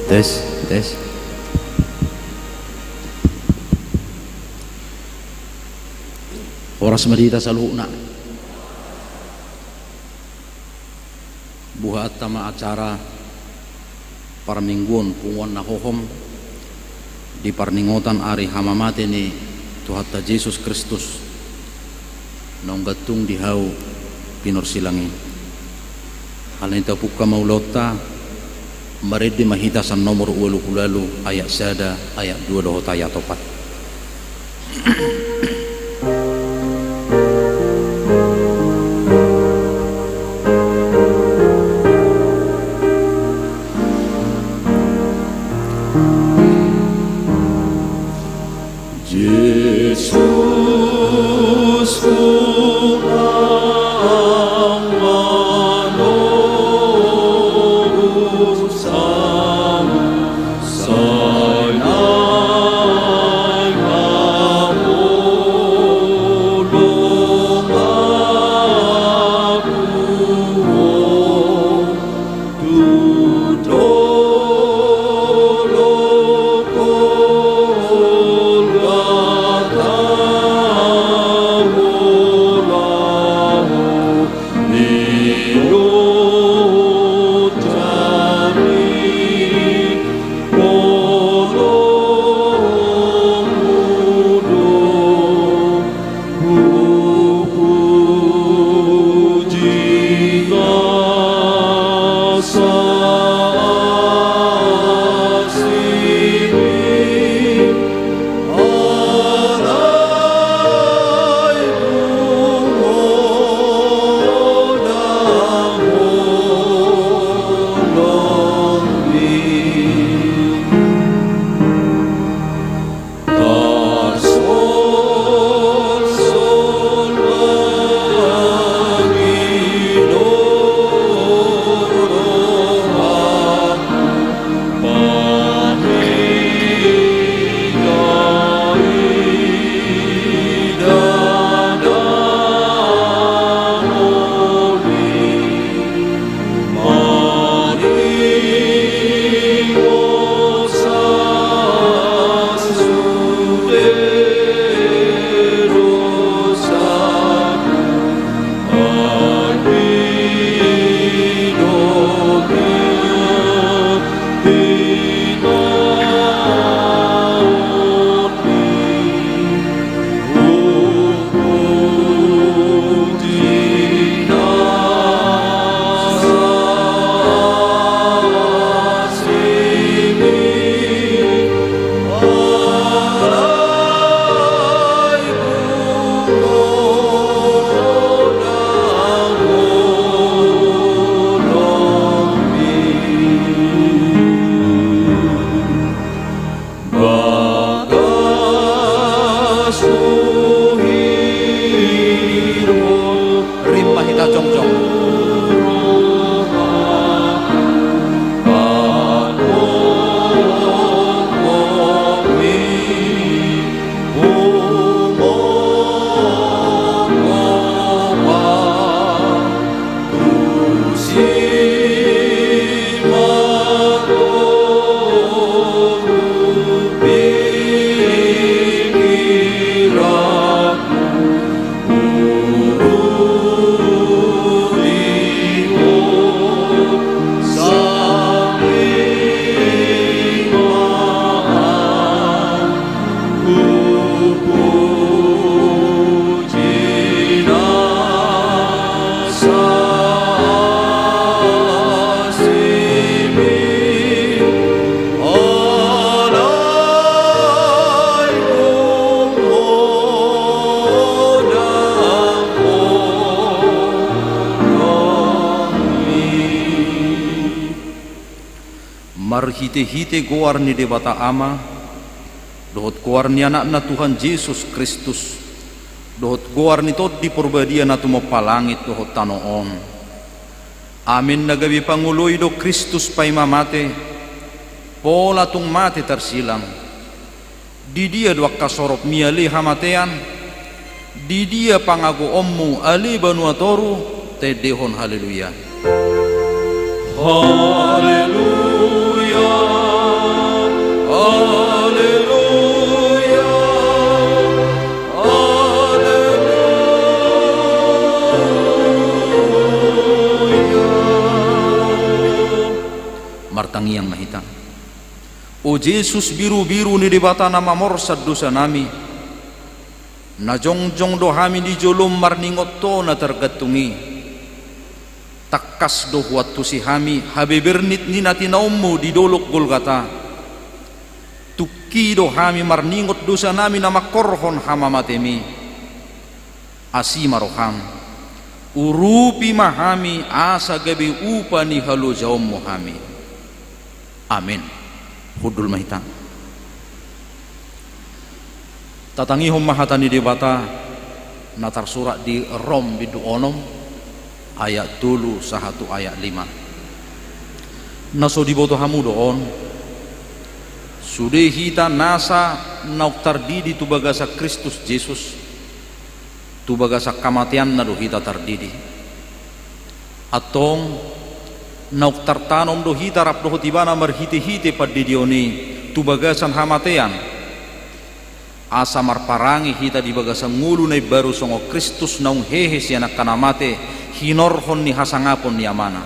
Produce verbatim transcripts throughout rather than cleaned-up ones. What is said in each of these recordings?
Tes, tes. Horas ma di hita saluhutna. Buhaanta ma acara parmingguon punguan na hohom di parningotan ari hamamate ni Tuhanta Jesus Kristus, naung gantung di hau pinarsilang i. Alani i tapungka ma ulaonta, marende ma hita sian nomor ualu pulu ualu, ayat sada, ayat dua dohot ayat opat. Jesus, Tuhan, Rap ma hita jongjong. Marhitehite goar ni Debata Ama, dohot goar ni Anakna Tuhan Jesus Kristus, dohot goar ni Tondi Parbadia na tumompa langit dohot tano on. Amen. Na gabe pangoloi do Kristus paima mate, Pola tung mate tarsilang. Di dia do angka soropmi ale hamatean? Di dia pangagoonmu ale banua toru? Taendehon haleluya. Haleluya, haleluya, haleluya. Martangiang ma hita. O Jesus, birubiru ni Debata na mamorsat dosanami, na jongjong do hami di jolom marningot Ho na targantung i. Tangkas do huantusi hami habebernit ni na tinaonmu di dolok Golgata. Tungki do hami marningot dosanami na mangkorhon hamamatemi. Asi ma roham, urupi ma hami asa gabe upa ni halojaonmu hami. Amen. Hundul ma hita. Tatangihon ma hata ni Debata na tarsurat di Rom bindu onom ayat tolu sahat tu ayat lima. Na so diboto hamu do on, sude hita nasa naung tardidi tu bagasan Kristus Jesus, tu bagasan hamateanna do hita tardidi. Antong, naung tartanom do hita rap dohot Ibana marhitehite pandidion i tu bagasan hamatean, asa marparange hita di bagasan ngolu na imbaru songon Kristus naung hehe sian angka na mate, hinorhon ni hasangapon ni Amana.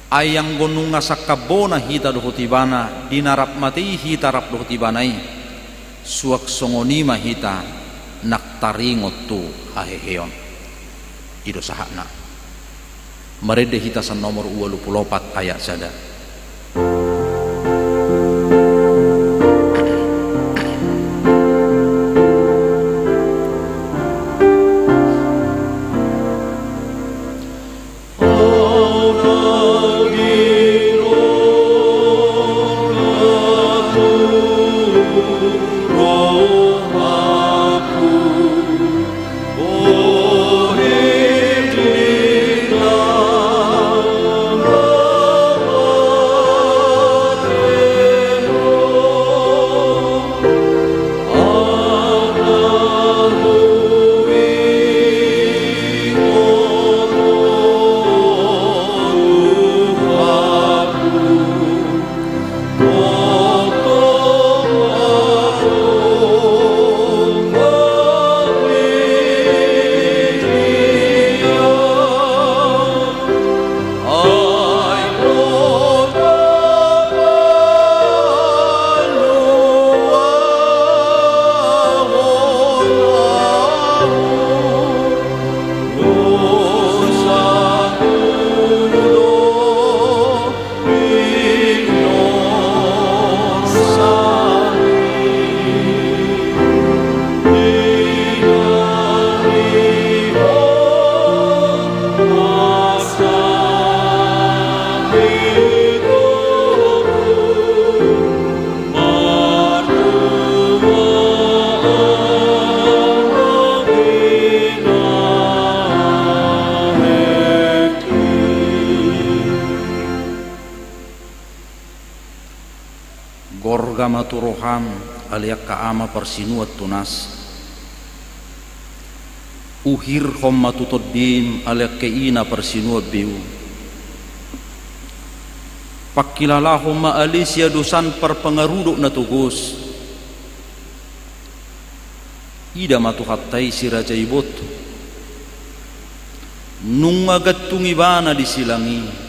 Ai anggo nunga sangkap bona hita dohot Ibana di na rap mate i hita rap dohot Ibana i, suang songon i ma hita nang taringot tu haheheon. I do sahatna. Marende hita sian nomor ualu pulu opat ayat sada. Gorga ma tu roham, ale angka ama parsinuan tunas. Uhirhon ma tu tondim, ale angka ina parsinuan beu. Pangkilalahon ma ale siadosan parpangarudot na togos. Ida ma Tuhanta i si raja i botu. Nunga gantung ibana di silang i.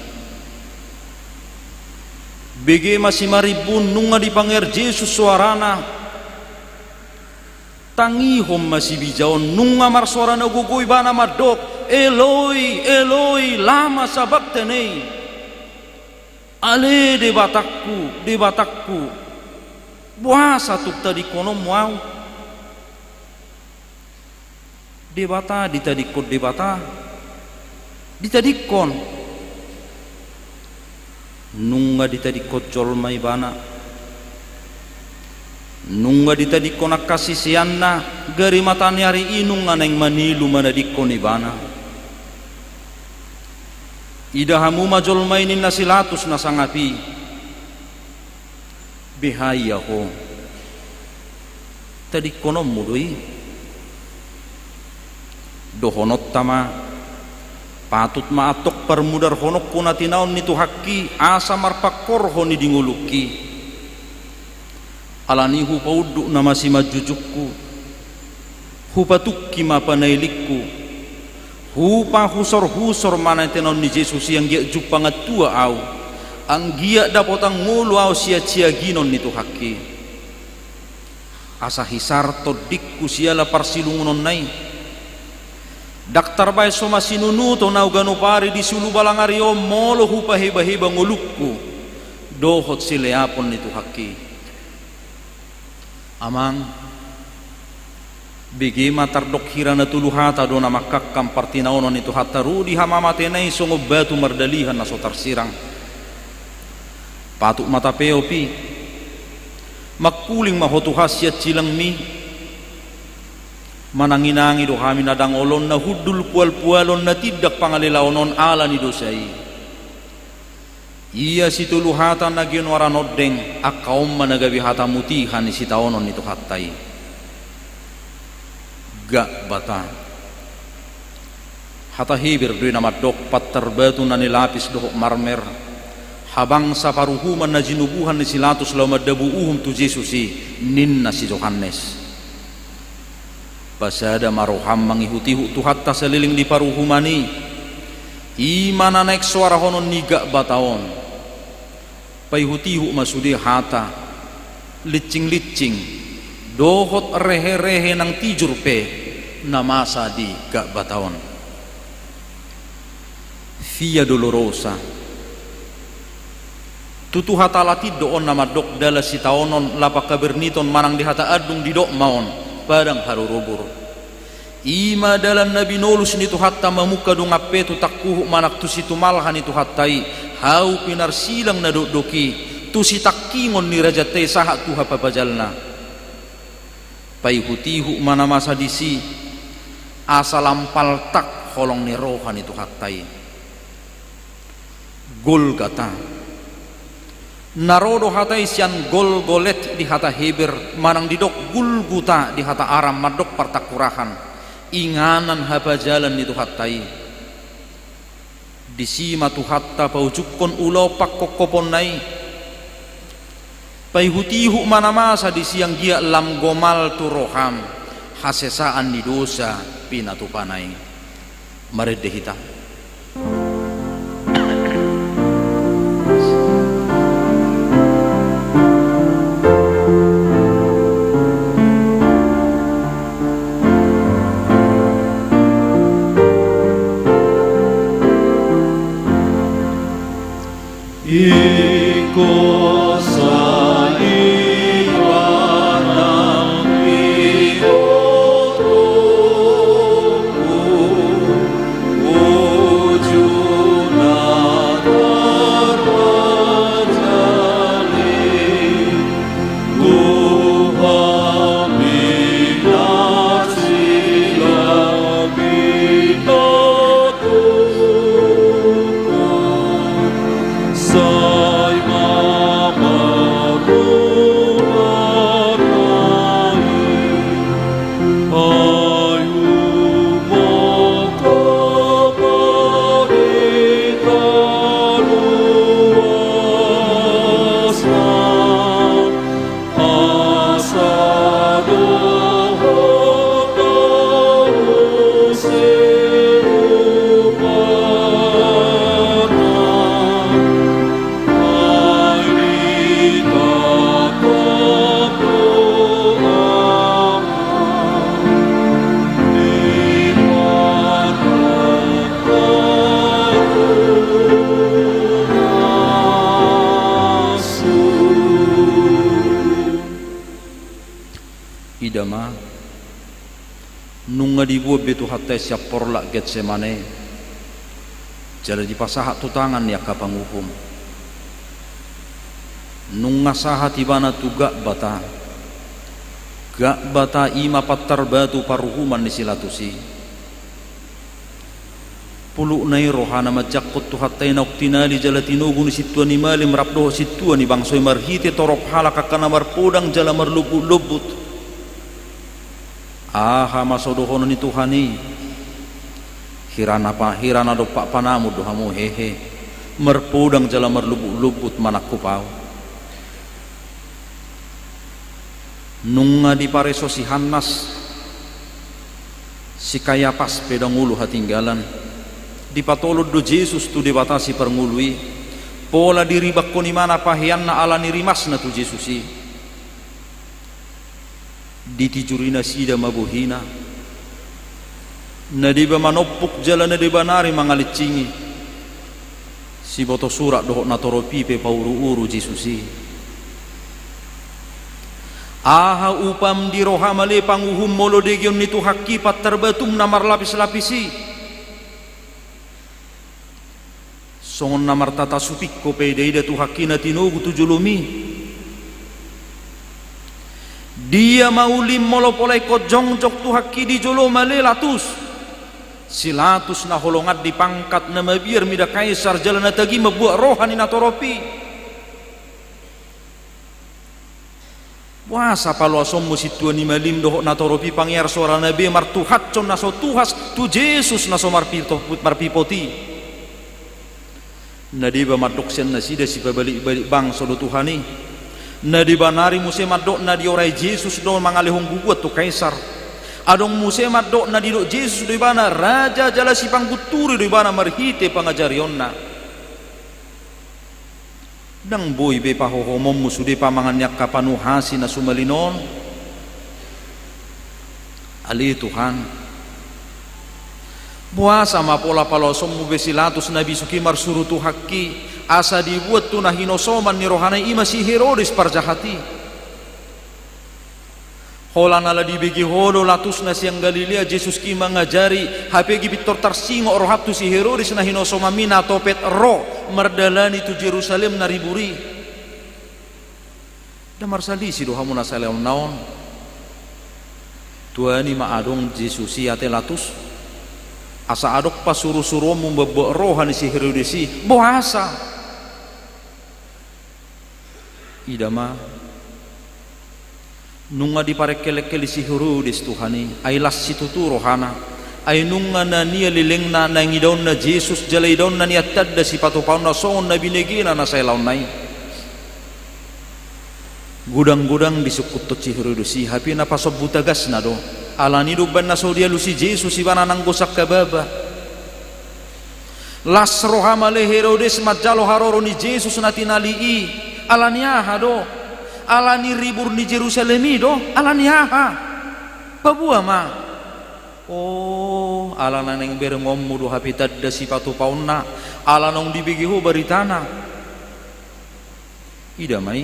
Bege ma simarimbun nunga dipanger Jesus soarana. Tangihon ma sibijaon nunga marsoara na gogo ibana mandok, Eloi, Eloi, lama sabaktani? Ale Debatangku, Debatangku, boasa tung tadingkononmu ahu? Debata ditadingkon Debata, ditadingkon. Nunga ditadingkon jolma ibana. Nunga ditadingkon angka siseanna, gari mataniari i nunga naeng manilu manadingkon ibana. Ida hamu ma jolma i ninna si Latus na sangap i. Beha ia ho? Tadingkononmu do i. Dohononta ma, patut ma antong parmudarhononku na tinaon ni Tuhanki, asa marpangkorhon i di ngolungki. Alani i hupaunduk nama simanjujungku, hupatungki ma panailingku, hupahusorhusor ma na tinaon ni Jesus i, anggiat jumpang antua ahu, anggiat dapotan ngolu ahu sian siaginon ni Tuhanki. Asa hisar tondingku siala parsilungunonna i. Ndang tarbahen so masinunuton ahu ganup ari di sulu balang ari on molo hupahebaheba ngolungku dohot sileapon ni Tuhanki. Amang, bege ma tardok hira na tolu hata do na mangkangkang partinaonon ni Tuhanta ro di hamamatena i songon batu mardalihan na so tarsirang. Patut ma tapeop i. Mangkuling ma ho Tuhan sian silangmi. Mananginangi do hami na dangol on, na hundul pualpualon, na tindak pangalelaon on ala ni dosa i. Ia sitolu hata na ginoaran ondeng, angka on ma na gabe hata mutihan ni sitaonon ni Tuhanta i. Gakbata. Hata Heber do i na mandok pantar batu na nilapis dohot marmer, habangsa paruhuman na jinubuhan ni si Latus laho mandabu uhum tu Jesus i, ninna si Johannes. Pasada ma roham mangihutihut Tuhanta saleleng ni paruhuman i. I ma na naeng soarahon ni gakbata on. Paihutihut ma sude hata, lincinglincingan, dohot reherehe nang tijur pe na masa di gakbata on. Via Dolorosa. Tutu hata Latin do on na mandok dalan sitaonon, lapang haberniton, manang di hata Andung didok ma on, padang harurubur. I ma dalan na binolus ni Tuhanta mamungka dongan pe tu tangkuhuk manang tu situmalha ni Tuhanta i, hau pinarsilang na dokdok i, tu sitangkingon ni rajanta i sahat tu hapapajalna. Paihutihut ma na masa disi, asa lam paltak holong ni roha ni Tuhanta i. Golgata. Na ro do hata i sian Golgolet di hata Heber, manang didok Gulguta di hata Aram, mandok partangkurahan, inganan hapajalan ni Tuhanta i. Disi ma Tuhanta paujungkon ulaon pangkophoponna i. Paihutihut ma na masa disi anggiat lam gomal tu roham hasesaan ni dosa pinatupana i. Marende hita. Ida ma, nunga dibuat be Tuhanta i sian porlak Getsemane, jala dipasahat tu tangan ni angka panguhum. Nunga sahat ibana tu Gakbata. Gakbata i ma pantar batu paruhuman ni si Latus i. Pulukna i rohana manjangkon Tuhanta i naung tinali jala tinogu ni sintua ni malim rap dohot sintua ni bangso i marhite torop halak angka na marpodang jala marlombut-lombut. Aha ma so dohonon ni Tuhan i? Hira na pa-, hira na dompak panamun do hamu, hehe, marpodang jala marlombut-lombut manangkup ahu. Nunga dipareso si Hannas, si Kayapas pe ndang olo hatinggalan. Dipatolon do Jesus tu Debata si parngolu i, pola diribakkon ibana paheanna ala ni rimasna tu Jesus i. Ditijuri nasida ma bohina. Na deba manompuk jala na deba nari mangalincingi. Siboto surat dohot na torop i pe pauru-uru Jesus i. Aha upam di roham ale panguhum molo degeon ni Tuhanki pantar batum na marlapis-lapis i? Songon na martata supingko paida-ida Tuhanki na tinogu tu jolomi. Dia ma ulim molo pola ingkon jongjong Tuhanki di jolom ale Latus. Si Latus na holongan di pangkat, na mabiar mida Kaisar jala na tagi mambuat roha ni na torop i. Boasa paloasonmu sintua ni malim dohot na torop i pangiar soarana be martuhatson na so tuhas tu Jesus na so marpito-, marpipot i? Na deba mandok sian nasida sipabalik-balik bangso do Tuhan i. Na deba nari muse mandok na diorai Jesus do mangalehon guguan tu Kaisar. Adong muse mandok na didok Jesus do ibana raja jala sipanggunturi do ibana marhite pangajarionna. Ndang boi be pahohomonmu sude pamangan ni angka panuhasi na sumalin on? Ale Tuhan, boasa ma pola paloasonmu be si Latus na bisuk i marsuru Tuhanki, asa dibuat tu na hinosoman ni rohana i, i ma si Herodes parjahat i? Holan ala dibege ho do Latus na sian Galilea Jesuski mangajari, hape gipintor tarsingot roham tu si Herodes na hinosomanmi na topet ro mardalani tu Jerusalem na ribur i. Nda marsalisi do hamu na salaonna on? Tuani ma adong Jesus i ate Latus, asa adong pasuru-suruonmu mambuat roha ni si Herodes i. Boasa? Ida ma, nunga diparengkel-engkel si Herodes Tuhan i, ai las situtu rohana, ai nunga na nian lelengna naeng idaonna Jesus jala idaonna nian tanda sipatupaonna songon na binegena na salaonna i. Godang-godang disungkuthon si Herodes i, hape na pasombu tagasna do. Alani do umbaen na so dialusi Jesus ibana nanggo sangkababa. Las roham ale Herodes manjalo haroro ni Jesus na tinali i. Alani aha do? Alani ribur ni Jerusalem i do? Alani aha? Paboa ma. O, ala na naeng berengonmu do hape tanda sipatupaonna, ala naung dibege ho baritana. Ida ma i.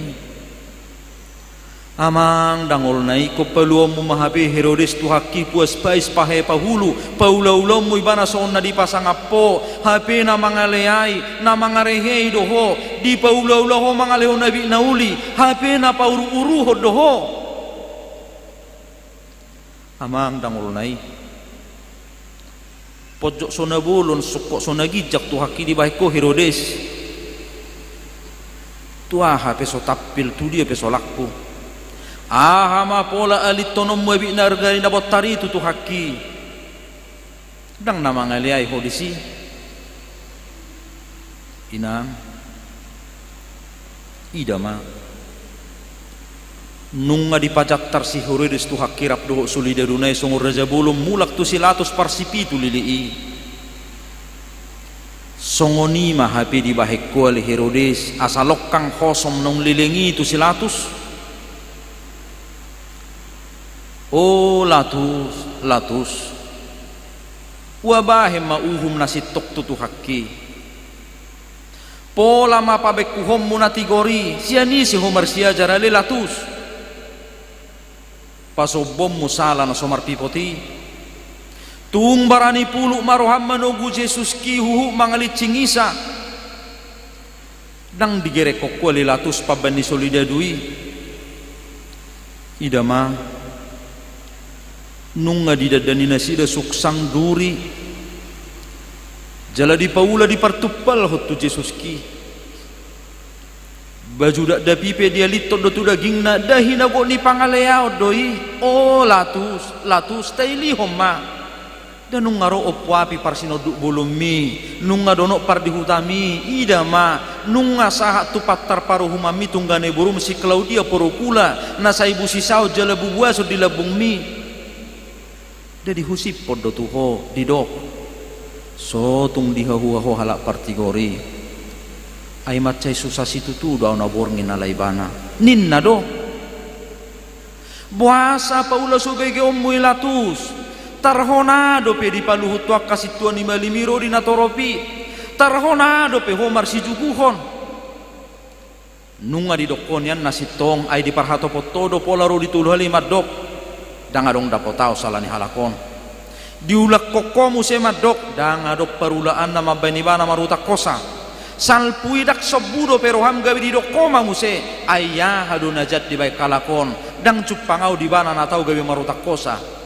Amang, ndang olo na ingkon paluaonmu ma hape Herodes Tuhanki puas pais pahe pahulu, paula-ulaonmu ibana songon na dipasangap ho, hape na mangaleai, na mangarehei do ho, dipaula-ula ho mangalehon abit na uli, hape na pauru-uruhon do ho. Amang, ndang olo na i. Ponjot so na bolon, sungkot so na ginjang Tuhanki dibahen ho Herodes. Tu aha pe so tampil, tu dia pe so langku. Aha ma pola alinhononmu abit na arga ni na bontar i tu Tuhanki? Ndang na mangaleai ho disi? Inang, ida ma. Nunga dipajantar si Herodes Tuhanki rap dohot solidaduna i songon raja bolon mulak tu si Latus parsipitu lili i. Songon i ma hape dibahen ho ale Herodes, asa longkang hosom naung leleng i tu si Latus. O Latus, Latus. Ua bahen ma uhum na sintong tu Tuhanki. Pola ma pabengkuhonmu na tigor i, sian ise ho marsiajar ale Latus? Pasombonmu sala na so marpipot i. Tung barani puluk ma roham manogu Jesuski huhut mangalincing isa. Ndang digerekhon ho ale Latus pambahen ni solidadu i. Ida ma, nunga didandani nasida suksang duri. Jala dipaula dipartumpalhon tu Jesuski. Baju dakdanak i pe dialithon do tu dagingna, nda hinagot ni pangaleaon do i. O Latus, Latus, tailihon ma. Nda nunga ro ompu api parsinonduk bolonmi, nunga donok pardihutami, ida ma, nunga sahat tu pantar paruhumanmi tunggane borum si Klaudia Porokula, na sai busisaon jala bubuason di lambungmi. Nda dihusipon do tu ho, didok: So tung dihahua ho halak partigor i. Ai mansai susa situtu do ahu na borngin ala ibana, ninna do. Boasa paula so begeonmu i Latus? Tarhona dope dipaluhut tu angka sintua ni malim i ro di natorop i? Tarhona dope ho marsijuguhon? Nunga didok ho nian na sintong, ai diparhatopot ho do pola ro di tolu hali mandok: Ndang adong dapot ahu sala ni halak on. Diulakhon ho muse mandok: Ndang adong parulaanna mambahen ibana marhutang hosa. Salpu i ndang sombu dope roham gabe didok ho ma muse: Ai aha do na jat dibahen halak on? Ndang jumpang ahu di ibana na tau gabe marhutang hosa.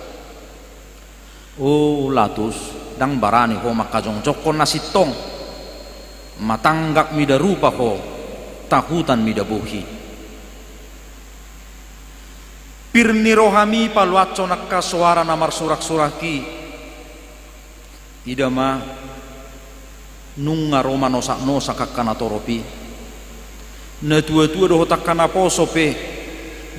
O Latus, ndang barani ho mangkajongjongkon na sintong. Matanggak mida rupa ho, tahutan mida bohi. Pir ni rohami paloashon angka soara na marsuraksurak i. Ida ma, nunga ro manosaknosak angka natorop i. Natuatua dohot angka naposo pe,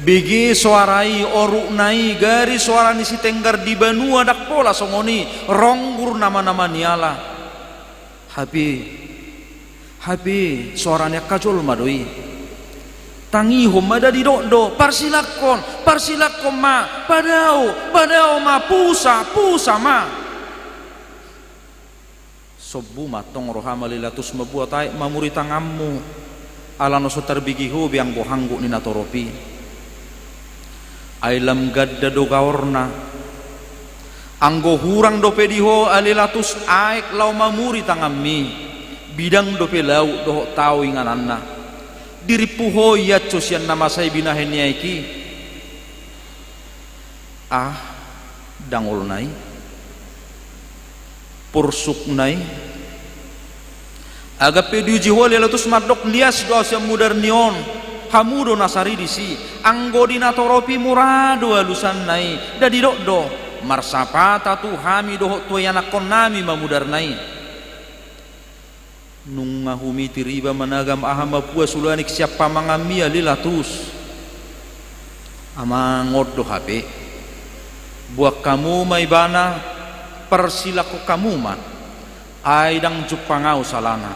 bege soara i, orukna i, gari soara ni sitenggar di banua ndang pola songon i, ronggur namanama ni ala. Hape, hape soara ni angka jolma do i. Tangihon ma, nda didok do: Parsilakhon, parsilakhon ma, padao, padao ma, pusa, pusa ma. Sombu ma antong roham ale Latus mambuat aek mamuri tanganmu, ala na so tarbege ho be anggo hanggo ni natorop i. Ai lam ganda do gaorna. Anggo hurang dope di ho ale Latus aek laho mamuri tanganmi, bidang dope laut dohot tao ingananna. Dirimpu ho i anso sian na masa i binahen ni aek i. Ah, dangolna i, porsukna i. Agap pe diuji ho ale Latus mandok: Lias do ahu sian mudar ni on, hamu do na sari disi. Anggo di natorop i mura do alusanna i, nda didok do: Marsapata tu hami dohot tu ianakkonnami ma mudarna i. Nunga humitir iba managam aha ma puas ulanik sian pamanganmi ale Latus. Amang, on do hape. Boan hamu ma ibana, parsilakhon hamu ma. Ai ndang jumpang ahu salana.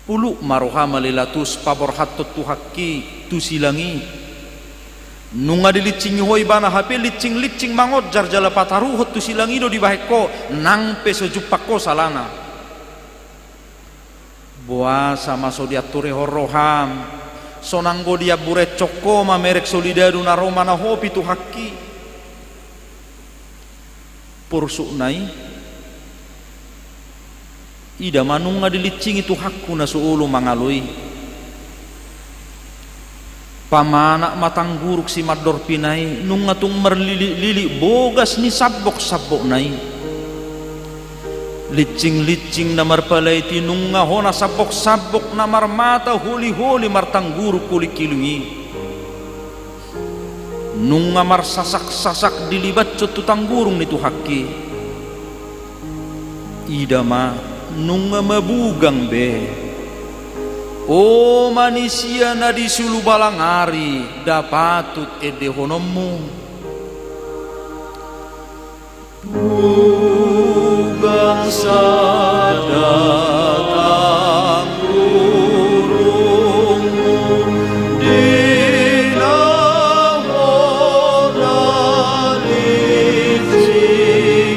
Puluk ma roham ale Latus paborhathon Tuhanki tu silang i. Nunga dilitsingi ho ibana hape, litsinglitsing mangonjar jala pataruhon tu silang i do dibahen ho, nang pe so jumpang ho salana. Boasa ma so dianturehon roham, sonang do diamburehon ho mamereng solidadu na ro manahopi Tuhanki? Porsukna i. Ida ma, nunga dilitsingi Tuhanku na so olo mangalo i. Pamanat ma tangguruk simandorpina i, nunga tung marliliklilip bogas ni samboksambokna i. Litsinglitsing na marpalait i, nunga hona samboksambok na marmata holiholi martangguruk hulingkiling i. Nunga marsasaksasak dilibatshon tu tanggurung ni Tuhanki. Ida ma, nunga mabugang be. O manisia na di sulu balang ari, nda patut endehononmu. Bugang sada tanggurungmu di na hona litsingi.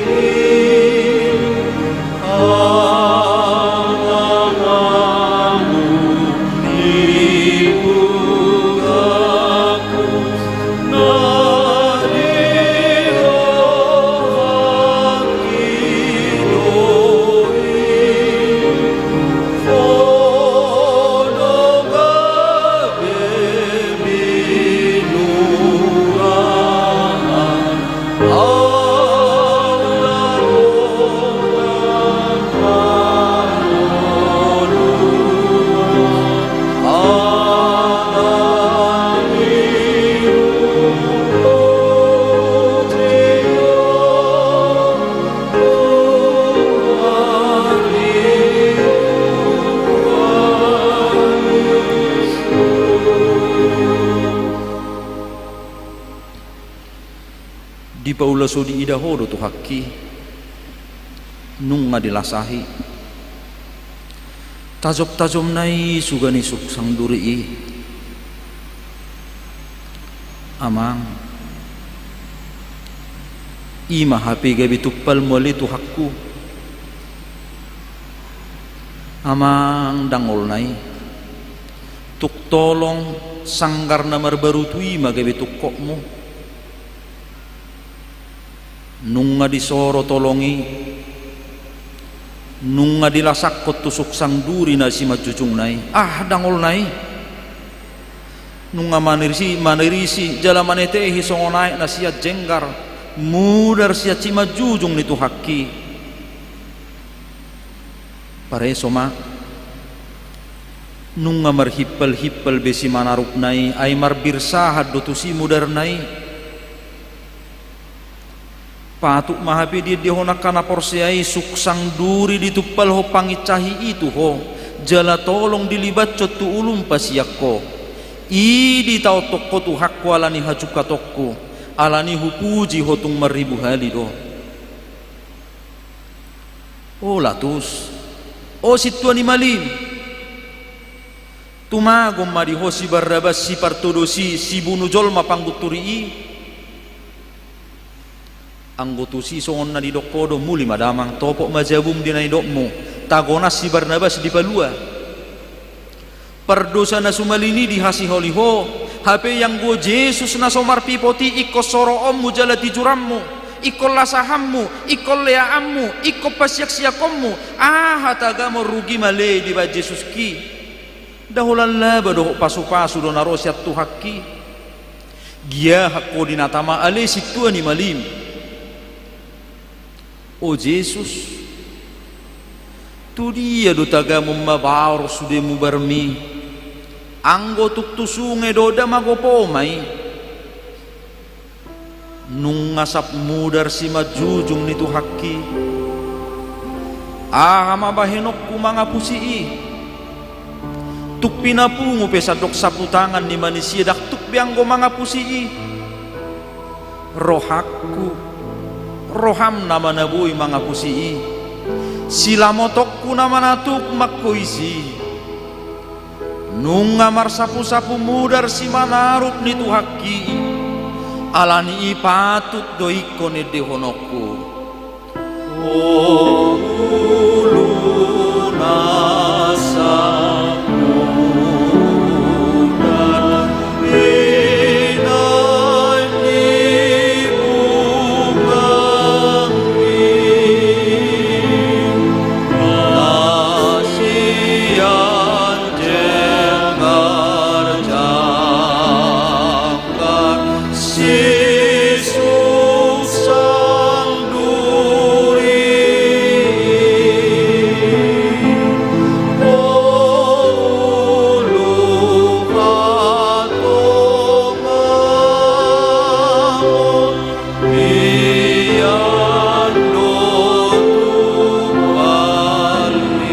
Paula so diida ho do Tuhanki, nunga dilasahi. Tajom-tajomna i suga ni suksang duri i. Amang, i ma hape gabe tumpalmu ale Tuhanku. Amang, dangolna i. Tung tolong sanggar na marbarutu i ma gabe tungkotmu. Nunga disoro tolong i, nunga dilasangkon tu suksang duri na simanjujungna i. Ah, dangolna i. Nunga manirisi, manirisi, jala manetehi songon aek na sian jenggar, mudar sian simanjujung ni Tuhanki. Pareso ma, nunga marhimpal-himpal be simanarupna i, ai marbirsahat do tusi mudarna i. Patut ma hape diendehon angka na porsea i suksang duri ditumpalhon panginsahi i tu ho, jala tolong dilibathon tu ulum pasian ho. I ditaonhon ho Tuhanku ala ni hajungkatonku, ala ni hupuji ho tung marribu hali do. O Latus, o sintua ni malim, tumagon ma di ho si Barnabas, si partodos i, si bunu jolma panggunturi i. Anggo tusi songon na nidok ho do, muli ma damang, topot ma jabum di na nidokmu, tagonan si Barnabas dipalua. Pardosa na sumalin i dihasiholi ho, hape anggo Jesus na so marpipot i ingkon soroonmu jala tijuranmu, ingkon lasahanmu, ingkon leaanmu, ingkon pasiaksiakonmu, aha tagamon rugi ma ale dibahen Jesuski. Nda holan laba dohot pasupasu do na ro sian Tuhanki. Giahan ho di na tama ale sintua ni malim. O Jesus, tu dia do tagamon mabaor sude mubarmi, anggo tung tu sunge do, nda magopo ma i. Nunga sap mudar simanjujung ni Tuhanki. Aha ma bahenonku mangapusi i? Tung pinapungu pe sandok saputangan ni manisia, ndang tuk be anggo mangapusi i. Rohangku, roham nama na boi mangapusi i. Silamotonku nama na tuk mangkoisi i. Nunga marsapusapu mudar simanarup ni Tuhanki i. Ala ni i patut do ingkon endehononku. O ulu na sap mudar, binahen ni bungangmi, na sian jenggar jang- gar, si suksang duri. O ulu hatongamon, mian do tumpal i.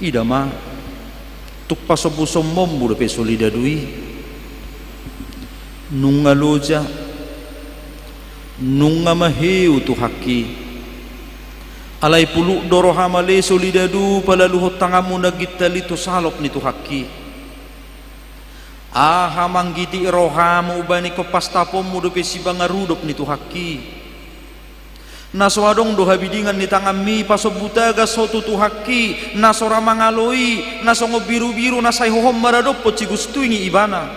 Ida ma, tung pasombusombonmu dope solidadu i. Nunga loja, nunga maheu Tuhanki. Alai puluk do roham ale solidadu, palaluhon tanganmu na gintal i tu salop ni Tuhanki. Aha manggiti rohamu umbahen ingkon pastaponmu dope sipangarudop ni Tuhanki. Na so adong do habidingan ni tanganmi, pasombu tagas ho tu Tuhanki, na so ra mangalo i, na songon birubiru na sai hohom maradophon sigustingi ibana.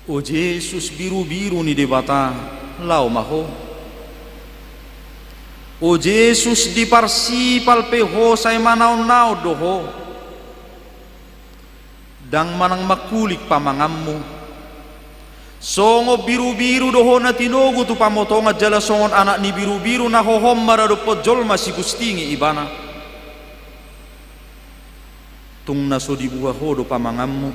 O Jesus, birubiru ni Debata, laho ma ho. O Jesus, diparsipal pe ho sai manaonnaon do ho. Ndang manang mangkuling pamanganmu. Songon birubiru do ho na tinogu tu pamotongan jala songon anak ni birubiru na hohom maradophon jolma sigustingi ibana. Tung na so dibuha ho do pamanganmu.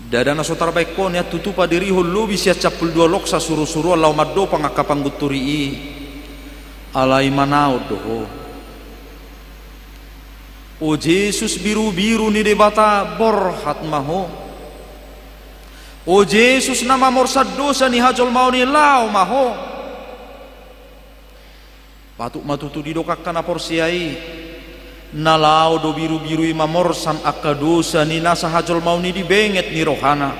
Ndada na so tarbaen ho nian tutu padirihon lobi sian sampulu dua loksa surusuruan laho mandopang angka panggunturi i. Alai manaon do ho. O Jesus birubiru ni Debata, borhat ma ho. O Jesus na mamorsan dosa ni hajolmaon i, laho ma ho. Patut ma tutu didok angka na porsea i, na laho do birubiru i mamorsan angka dosa ni nasa hajolmaon i di benget ni rohana.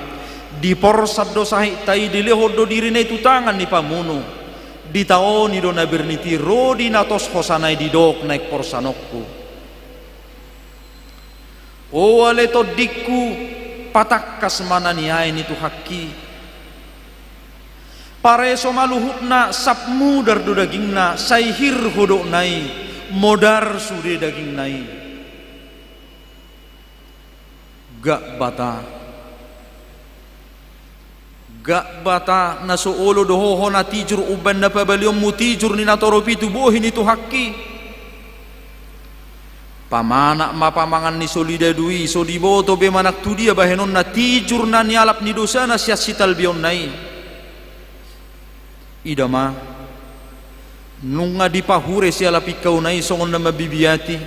Diporsan do sahitna i, dilehon do dirina i tu tangan ni pamunu. Ditaoni do na bernit i, ro di na tos hosana i, didok naeng porsanonku. O ale tondingku, patangkas ma na niae ni Tuhanki. Pareso ma luhutna, sap mudar do dagingna, sai hir hodokna i, modar sude dagingna i. Gakbata. Gakbata, na so olo do ho hona tijur umbaen na pabalionmu tijur ni natorop i tu bohi ni Tuhanki. Pamanat ma pamangan ni solidadu i, so diboto be manang tu dia bahenonna tijur na nialap ni dosana sian sitalbionna i. Ida ma, nunga dipahure sialap ingkauna i songon na mambibiati,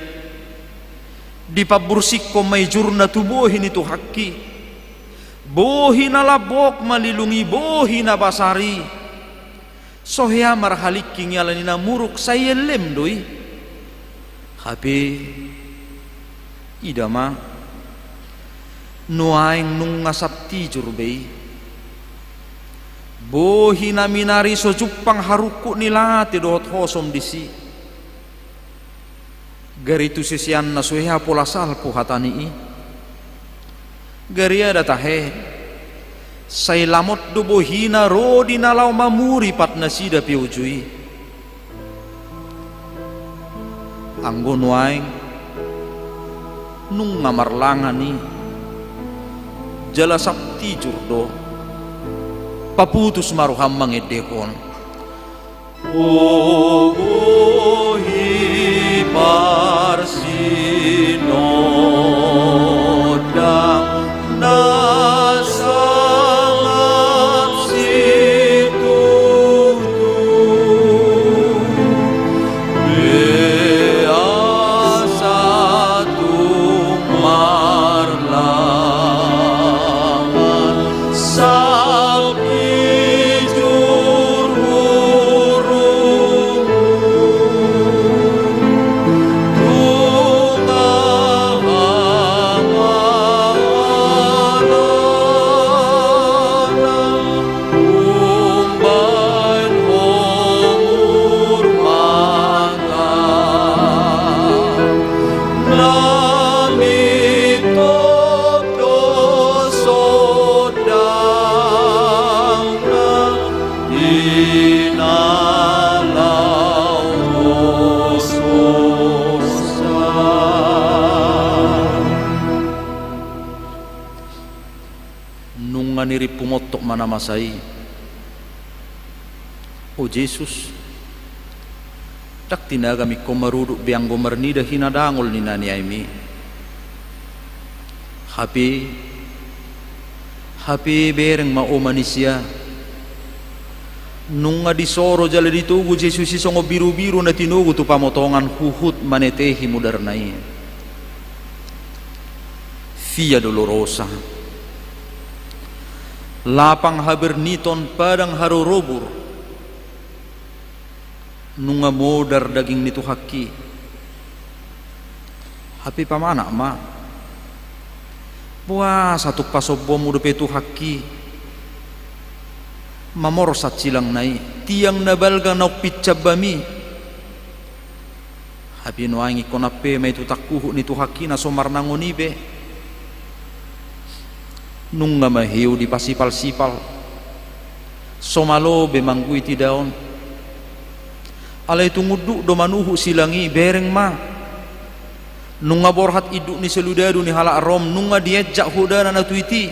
dipambursihon ma ijurna tu bohi ni Tuhanki. Bohi na lambok malilung i, bohi na basar i. So hea marhalingking i ala ni na muruk, sai ellem do i. Hape, ida ma, nuaeng nunga sap tijur be i. Bohi na minari so jumpang harungkut ni late dohot hosom disi. Gari tu siseanna so hea pola salpu hata ni i. Gari aha da tahe, sai lamot do bohina ro di na laho mamuri pat nasida pe uju i. Anggo nuaeng, nunga marlangan i, jala sap tijur do, paputus ma roham mangendehon. O bohi parsinondang na sangap situtu, be asa tung marlangan. Sap tijur hurungmu, tung aha ma alana umbaen ho murmata. Na mintop do sondangna di na laho hosa. Nunga nirimpu montok ma na masa i. O Jesus, ndang tinagam ingkon marudut be anggo marnida hinadangol ni na niaem i. Hape, hape bereng ma, o manisia. Nunga disoro jala ditogu Jesus i songon birubiru na tinogu tu pamotongan huhut manetehi mudarna i. Via Dolorosa. Lapang haberniton, padang harorobur. Nunga modar daging ni Tuhanki. Hape pamanat ma. Boasa tung pasombuonmu dope Tuhanki mamorsan silangna i, tiang na balga naung pinsambam i. Hape nuaeng ingkon ampe ma i tu tangkuhuk ni Tuhanki na so marnangon i be. Nunga ma hiu dipasipalsipal. So malo be mangguit idaon. Alai tung unduk do manuhuk silang i, bereng ma. Nunga borhat induk ni solidadu ni halak Rom, nunga dienjak hodana na tuiti.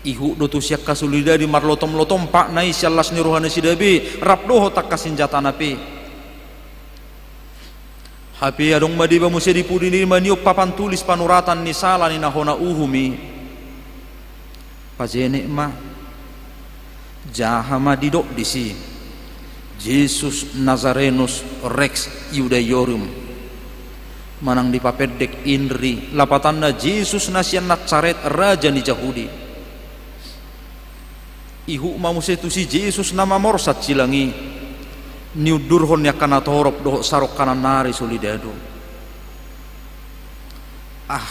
Ihut do tusi angka solidadu marlotomlotom patna i sian las ni rohanasida be, rap dohot angka sinjatana pe. Hape adong ma deba muse di pudi ni i maniop papan tulis panuratan ni sala ni na hona uhum i. Pajenek ma. Jaha ma didok disi: Jesus Nazarenus Rex Iudaeorum. Manang dipapendek INRI, lapatanna Jesus na sian Nasaret, raja ni Jahudi. Ihut ma muse tusi Jesus na mamorsat silang i, niundurhon ni angka natorop dohot sarongkanan nari soldadu. Ah,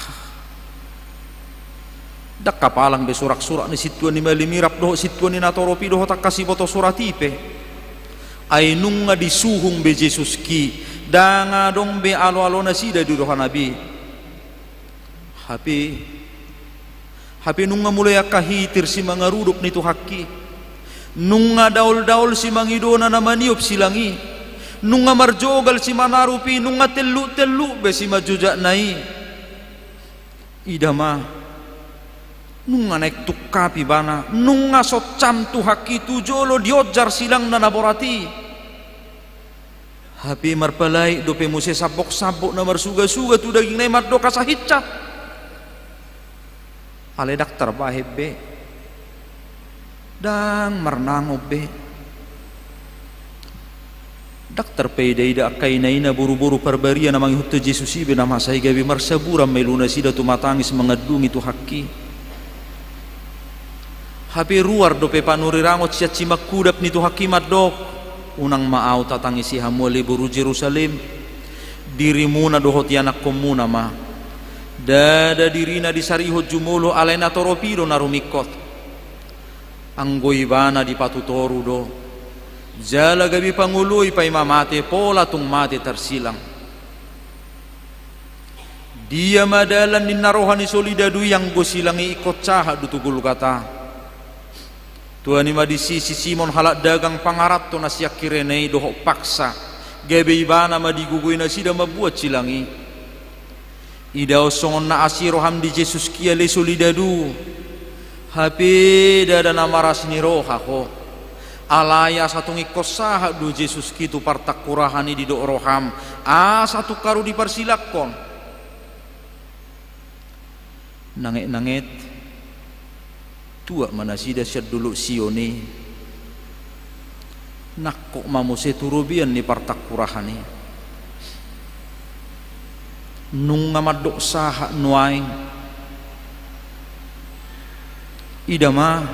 ndang hapalang be surak-surak ni sintua ni malim i rap dohot sintua ni natorop i dohot angka siboto surat i pe. Ai nunga disuhung be Jesus ki, ndang adong be alo-alo nasida di rohana be. Hape, hape nunga mulai angka hitir simangarudop ni Tuhan ki. Nunga daol-daol simangidona na maniop silang i. Nunga marjogal simanarup i, nunga telluk-telluk be simanjojakna i. Ida ma, nunga naeng tungkap ibana, nunga soncam Tuhan ki tu jolo dionjar silangna na borat i. Hape marpalait dope muse sambok-sambok na marsuga-suga tu dagingna i mandok asa hinsa. Alai ndang tarbahen be. Ndang marnangon be. Ndang tarpaida-ida angka ina-ina, boru-boru parbaria na mangihuthon Jesus i be na masa i, gabe marsaburan ma ilu nasida tumatangis mangandungi Tuhan ki. Hape ruar dope panurirangon sian simangkudap ni Tuhan ki mandok: Unang ma ahu tatangisi hamu ale boru Jerusalem, dirimuna dohot ianakkonmuna ma. Ndada dirina disarihon jumolo, alai natorop i do na rumingkot. Anggo ibana dipatutoru do, jala gabe pangoloi paima mate, pola tung mate tarsilang. Dia ma dalan ninna roha ni soldadu i anggo silang i ingkon sahat do tu Golgata. Tuani ma disi si Simon halak dagang pangaranto na sian Kirene i dohot paksa, gabe ibana ma digogoi nasida mambuat silang i. Idaon songon na asi roham di Jesus ki ale soldadu, hape ndada na maras ni roha ho. Alai asa tung ingkon sahat do Jesus ki tu partangkurahan i didok roham, asa tung haru diparsilangkon. Nanget-nanget, tuat ma nasida sian dolok Sion i. Nangkok ma muse tu robean ni partangkurahan i. Nunga mandok sahat nuaeng. Ida ma,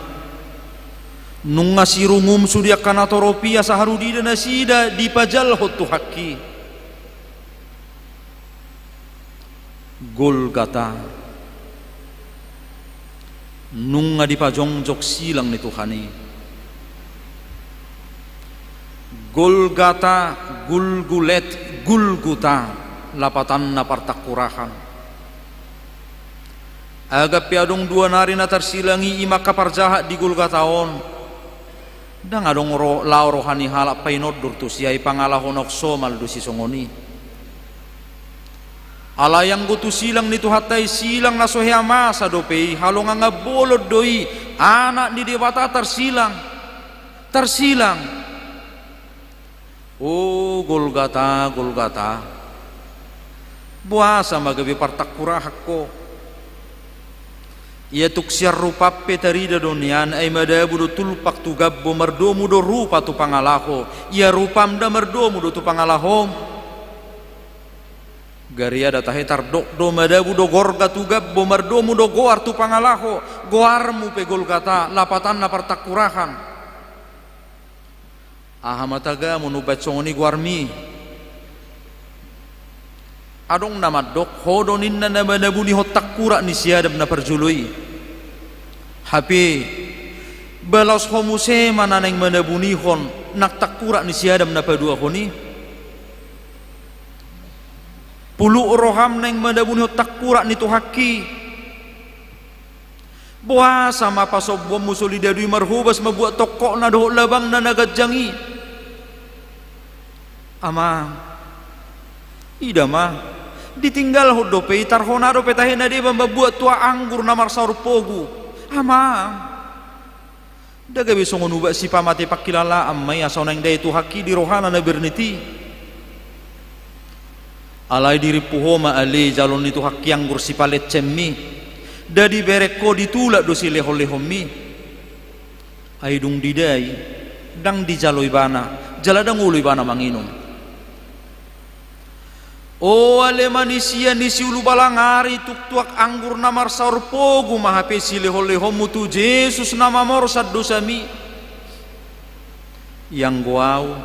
nunga sirungum sude angka natorop i asa haru diida nasida dipajalhon Tuhan ki. Golgata. Nunga dipajongjong silang ni Tuhan i. Golgata, Gulgulet, Gulguta, lapatanna partangkurahan. Agampe adong dua nari na tarsilang i, i ma angka parjahat di Golgata on. Ndang adong ro-, lao roha ni halak painondor tusi, ai pangalaho naung somal do sisongon i. Alai anggo tu silang ni Tuhanta i, silang na so hea masa dope i, halongangan bolon do i, Anak ni Debata tarsilang, tarsilang. O Golgata, Golgata, boasa ma gabe partangkurahan ho? Ia tung sian rupam pe tarida do nian, ai madabu do tulpak tu gambo, mardomu do rupa tu pangalaho. Ia rupam da mardomu do tu pangalahom. Gariada tahe tardok do, madabu do gorga tu gambo, mardomu do goar tu pangalaho. Goarmu pe Golgata, lapatanna partangkurahan. Aha ma tagamu na umbahen songon i goarmi? Adong na mandok, ho do ninna na manabunihon tangkurak ni si Adam na parjolo i. Hape, balaos ho muse ma na naeng manabunihon nang tangkurak ni si Adam na paduahon i. Puluk roham naeng manabunihon tangkurak ni Tuhanki. Boasa ma pasombuonmu soldadu i marhobas mambuat tongkokna dohot labangna na ganjang i? Amang, ida ma, ditinggalhon dope i, tarhona dope tahe na deba mambuat tuak anggur na marsaor pogu. Amang, nda gabe songon ubat sipamate pangkilalaan ma i asa unang dai Tuhanki di rohana na bernit i. Alai dirimpu ho ma ale jalo ni Tuhangki anggur sipaletsemmi, nda dibereng ho, ditulak do silehonlehonmi. Ai dung didai, ndang dijalo ibana, jala ndang olo ibana manginum. O ale manisia ni siulu balang ari, tung tuak anggur na marsaor pogu ma hape silehonlehonmu tu Jesus na mamorsan dosami. Ianggo ahu,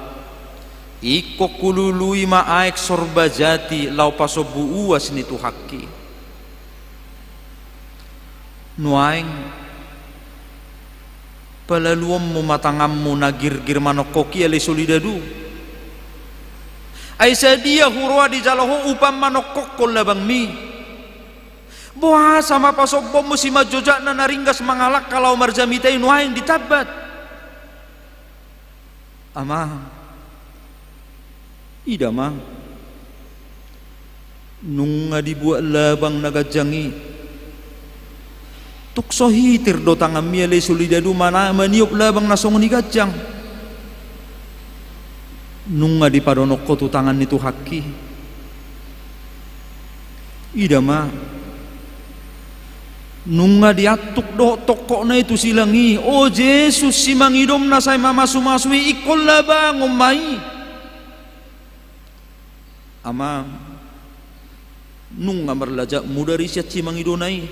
ingkon hulului ma aek sorba jati laho pasombu uas ni Tuhangki. Nuaeng, palaluonmu ma tanganmu na girgir manongkok i ale solidadu. Ai sadia huroha dijalo ho upa manongkokkon labangmi? Boasa ma pasombonmu simanjojakna na ringgas mangalangka laho marjamita i nuaeng ditambat? Amang, ida ma, nunga dibuat labang na ganjang i. Tung so hitir do tanganmi ale solidadu mana maniop labang na songon i ganjang. Nunga dipadonok ho tu tangan ni Tuhangki. Ida ma, nunga diantuk dohot tongkokna i tu silang i. O Jesus, simangidomna sai mamasumasu i, ingkon labangon ma i. Amang, nunga marlajak mudar i sian simangidona i.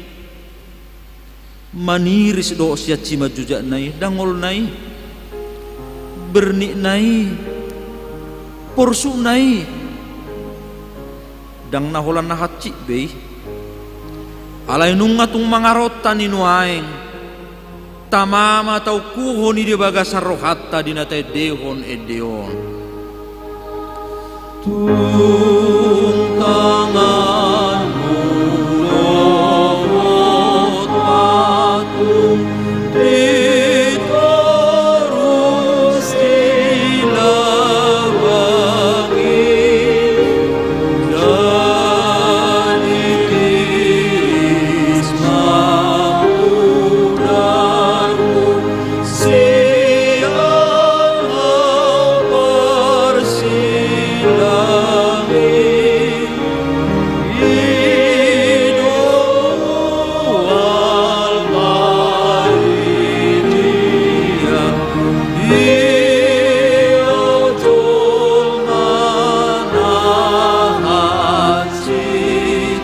Maniris dohot sian simanjojakna i, dangolna i, bernikna i, porsukna i. Ndang na holan na hansit be i. Alai nunga tung mangaronta i nuaeng. Tama ma taungkuhon i di bagasan rohanta di na taendehon ende on. Tung tanganmu dohot patung di toru silabang i, jadi tiris ma mudarmu sian na parsilang i. I do alpa i dia, ia jolma na hansit.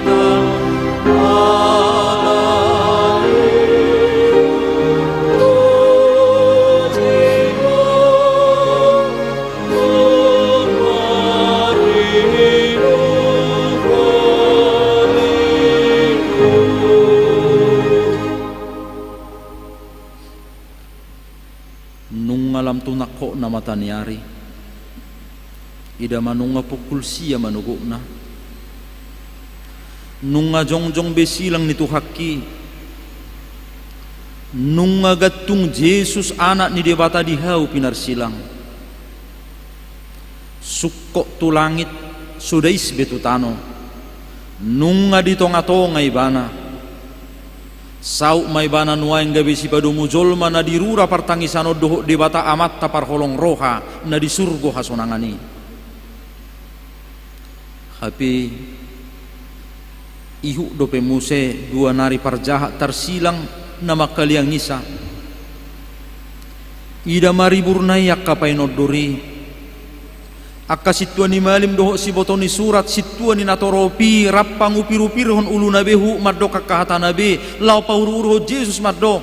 Nunga lam tu nangkokna mata ni ari. Ida ma nunga pukul sia manogotna. Nunga jongjong be silang ni Tuhangki. Nunga gantung Jesus Anak ni Debata di hau pinarsilang. Sungkot tu langit, so dais be tu tano. Nunga di tongatonga ibana. Saut ma ibana nuaeng gabe sipadomu jolma na di rura partangisan on dohot Debata Amanta parholong roha na di surgo hasonangan i. Hape ihut dope muse dua nari parjahat tarsilang na mangkaliangisa. Ida ma riburna i angka painondor i. Angka sintua ni malim dohot siboto ni surat, sintua ni natorop i, rap pangupirupirhon uluna be huhut mandok angka hatana be, laho pauruuruhon Jesus mandok.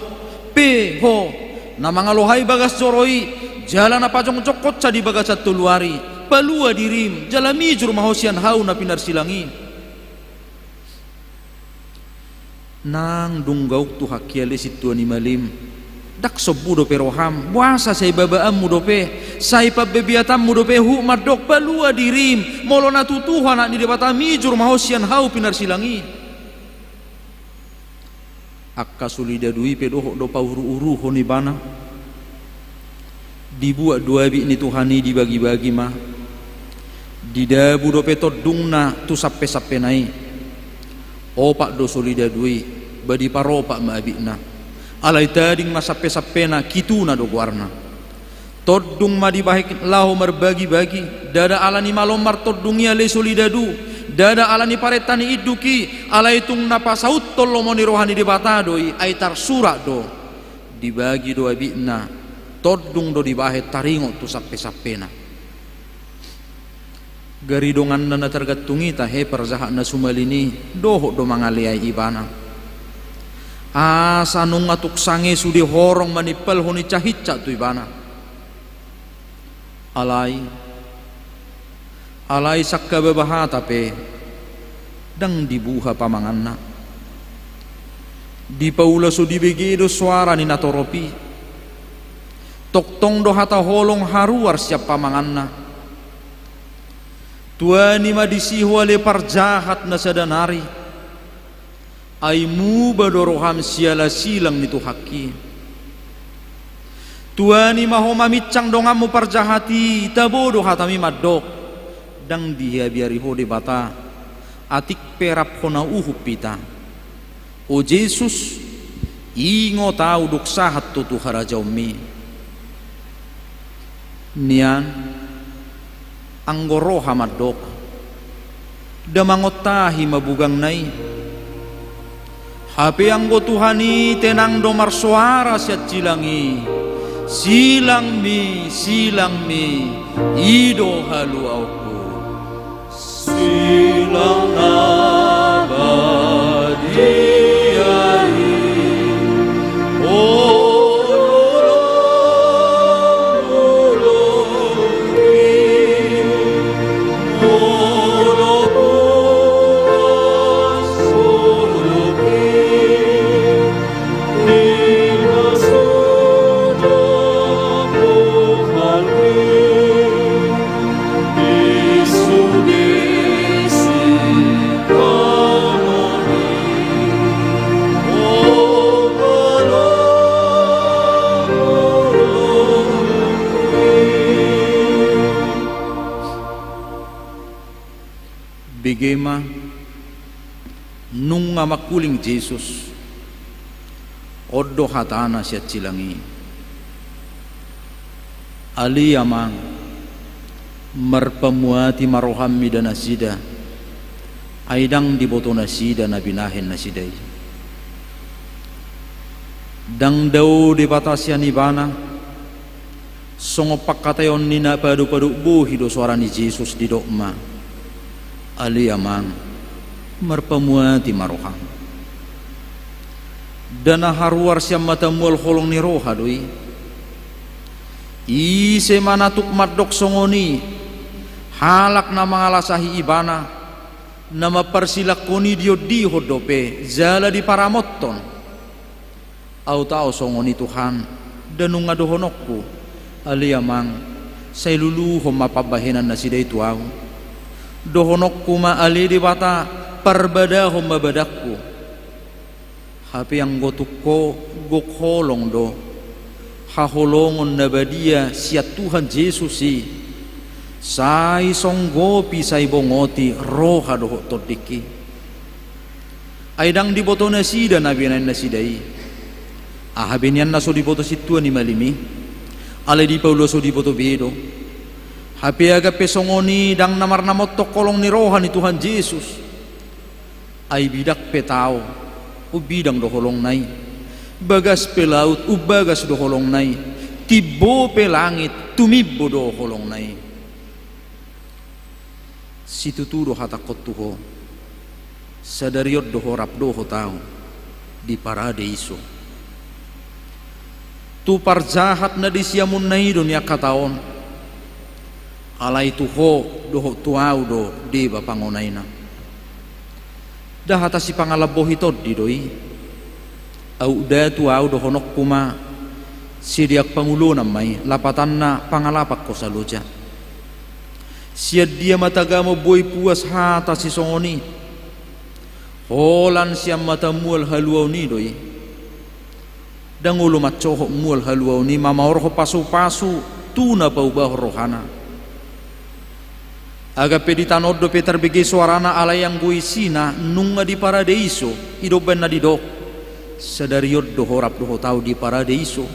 Pe ho, na mangalohai bagas joro i, jala na pajongjongkonsa di bagasan tolu ari, palua dirim, jala mijur ma ho sian hau na pinarsilang i. Nang dung gauk Tuhangki ale sintua ni malim. Ndang sombu dope roham, boasa sai babaanmu dope, sai pambebeatanmu dope huhut mandok palua dirim, molo na tutu ho Anak ni Debata mijur ma ho sian hau pinarsilang i. Angka solidadu i pe dohot do pauruuruhon ibana. Dibuat do abit ni Tuhan i dibagibagi ma. Didabu dope tondungna tu sampesampena i. Opat do solidadu i, ba diparopat ma abitna. Alai tading ma sampesampena, Kituna do goarna. Tondung ma dibahen laho marbagibagi, ndada ala ni malo martondung i ale solidadu. Ndada ala ni parenta ni induk i, alai tung na pasauthon lomo ni roha ni Debata do i, ai tarsurat do: Dibagi do abitna, tondung do dibahen taringot tu sampe-sampena. Gari donganna na targantung i tahe parjahat na sumalin i, dohot do mangaleai ibana. Asa nunga tung sange sude horong manimpalhon hincak-hincak tu ibana. Alai, alai sangkababa hata pe, ndang dibuha pamanganna. Dipaula so dibege do soara ni natorop i. Tongtong do hata holong haruar sian pamanganna. Tuani ma disi ho ale parjahat na sada nari. Ai muba do roham siala silang ni Tuhanki. Tuani ma ho maminsang donganmu parjahat i, tabo do hatami mandok: Ndang dihabiari ho Debata, atik pe rap hona uhum hita. O Jesus, ingot ahu dung sahat ho tu harajaonmi. Nian, anggo roha mandok, nda mangontahi ma bugangna i. Hape anggo Tuhan i tenang do marsoara sian silang i: Silangmi, silangmi, i do haluaonku. Silang na badia i, Bege ma, nunga mangkuling Jesus. On do hatana sian silang i: Ale Amang, marpamuati ma roham mida nasida, ai ndang diboto nasida na binahen nasida i. Ndang dao Debata sian ibana, songon pangkataion ni na padopadok bohi do soara ni Jesus, didok ma: Ale Amang, marpamuati ma roham. Nda na haruar sian mata mual holong ni roha do i. Ise ma na tuk mandok songon i? Halak na mangalasahi ibana, na mamparsilangkon i diondihon dope jala diparamothon. Aut ahu songon i Tuhan, nda nunga dohononku: Ale Amang, sai luluhon ma pambahenan nasida i tu ahu. Dohononku ma: Ale Debata, parbadahon ma badanku. Hape anggo tung ho, gok holong do haholongon na badia sian Tuhan Jesus i, sai songgopi, sai bongoti roha dohot tondingki. Ai ndang diboto nasida na binahen nasida i. Aha be nian na so diboto sintua ni malim i? Alai dipaula so diboto be do. Hape agap pe songon i, ndang na marnamothon holong ni roha ni Tuhan Jesus. Ai bidang pe tao, umbidang do holongna i. Bagas pe laut, umbagas do holongna i. Timbo pe langit, tumimbo do holongna i. Situtu do hatangkon tu ho, sadari on do ho rap dohot ahu di paradeiso. Tu parjahat na di siamunna i do nian hata on, alai tu ho dohot tu ahu do deba pangonaina. Nda hata sipangalambohi tondi do i. Aut nda tu ahu, dohononku ma, sideak pangulonan ma i, lapatanna pangalapan hosa loja. Sian dia ma tagamon boi puas hata sisongon i? Holan sian mata mual haluaon i do i. Ndang olo mansohot mual haluaon i mamaorhon pasupasu tu na paubahon rohana. Agap pe di tano on dope tarbege soarana, alai anggo isina nunga di paradeiso, i do umbahen na didok: Sadari on do ho rap dohot ahu di paradeiso.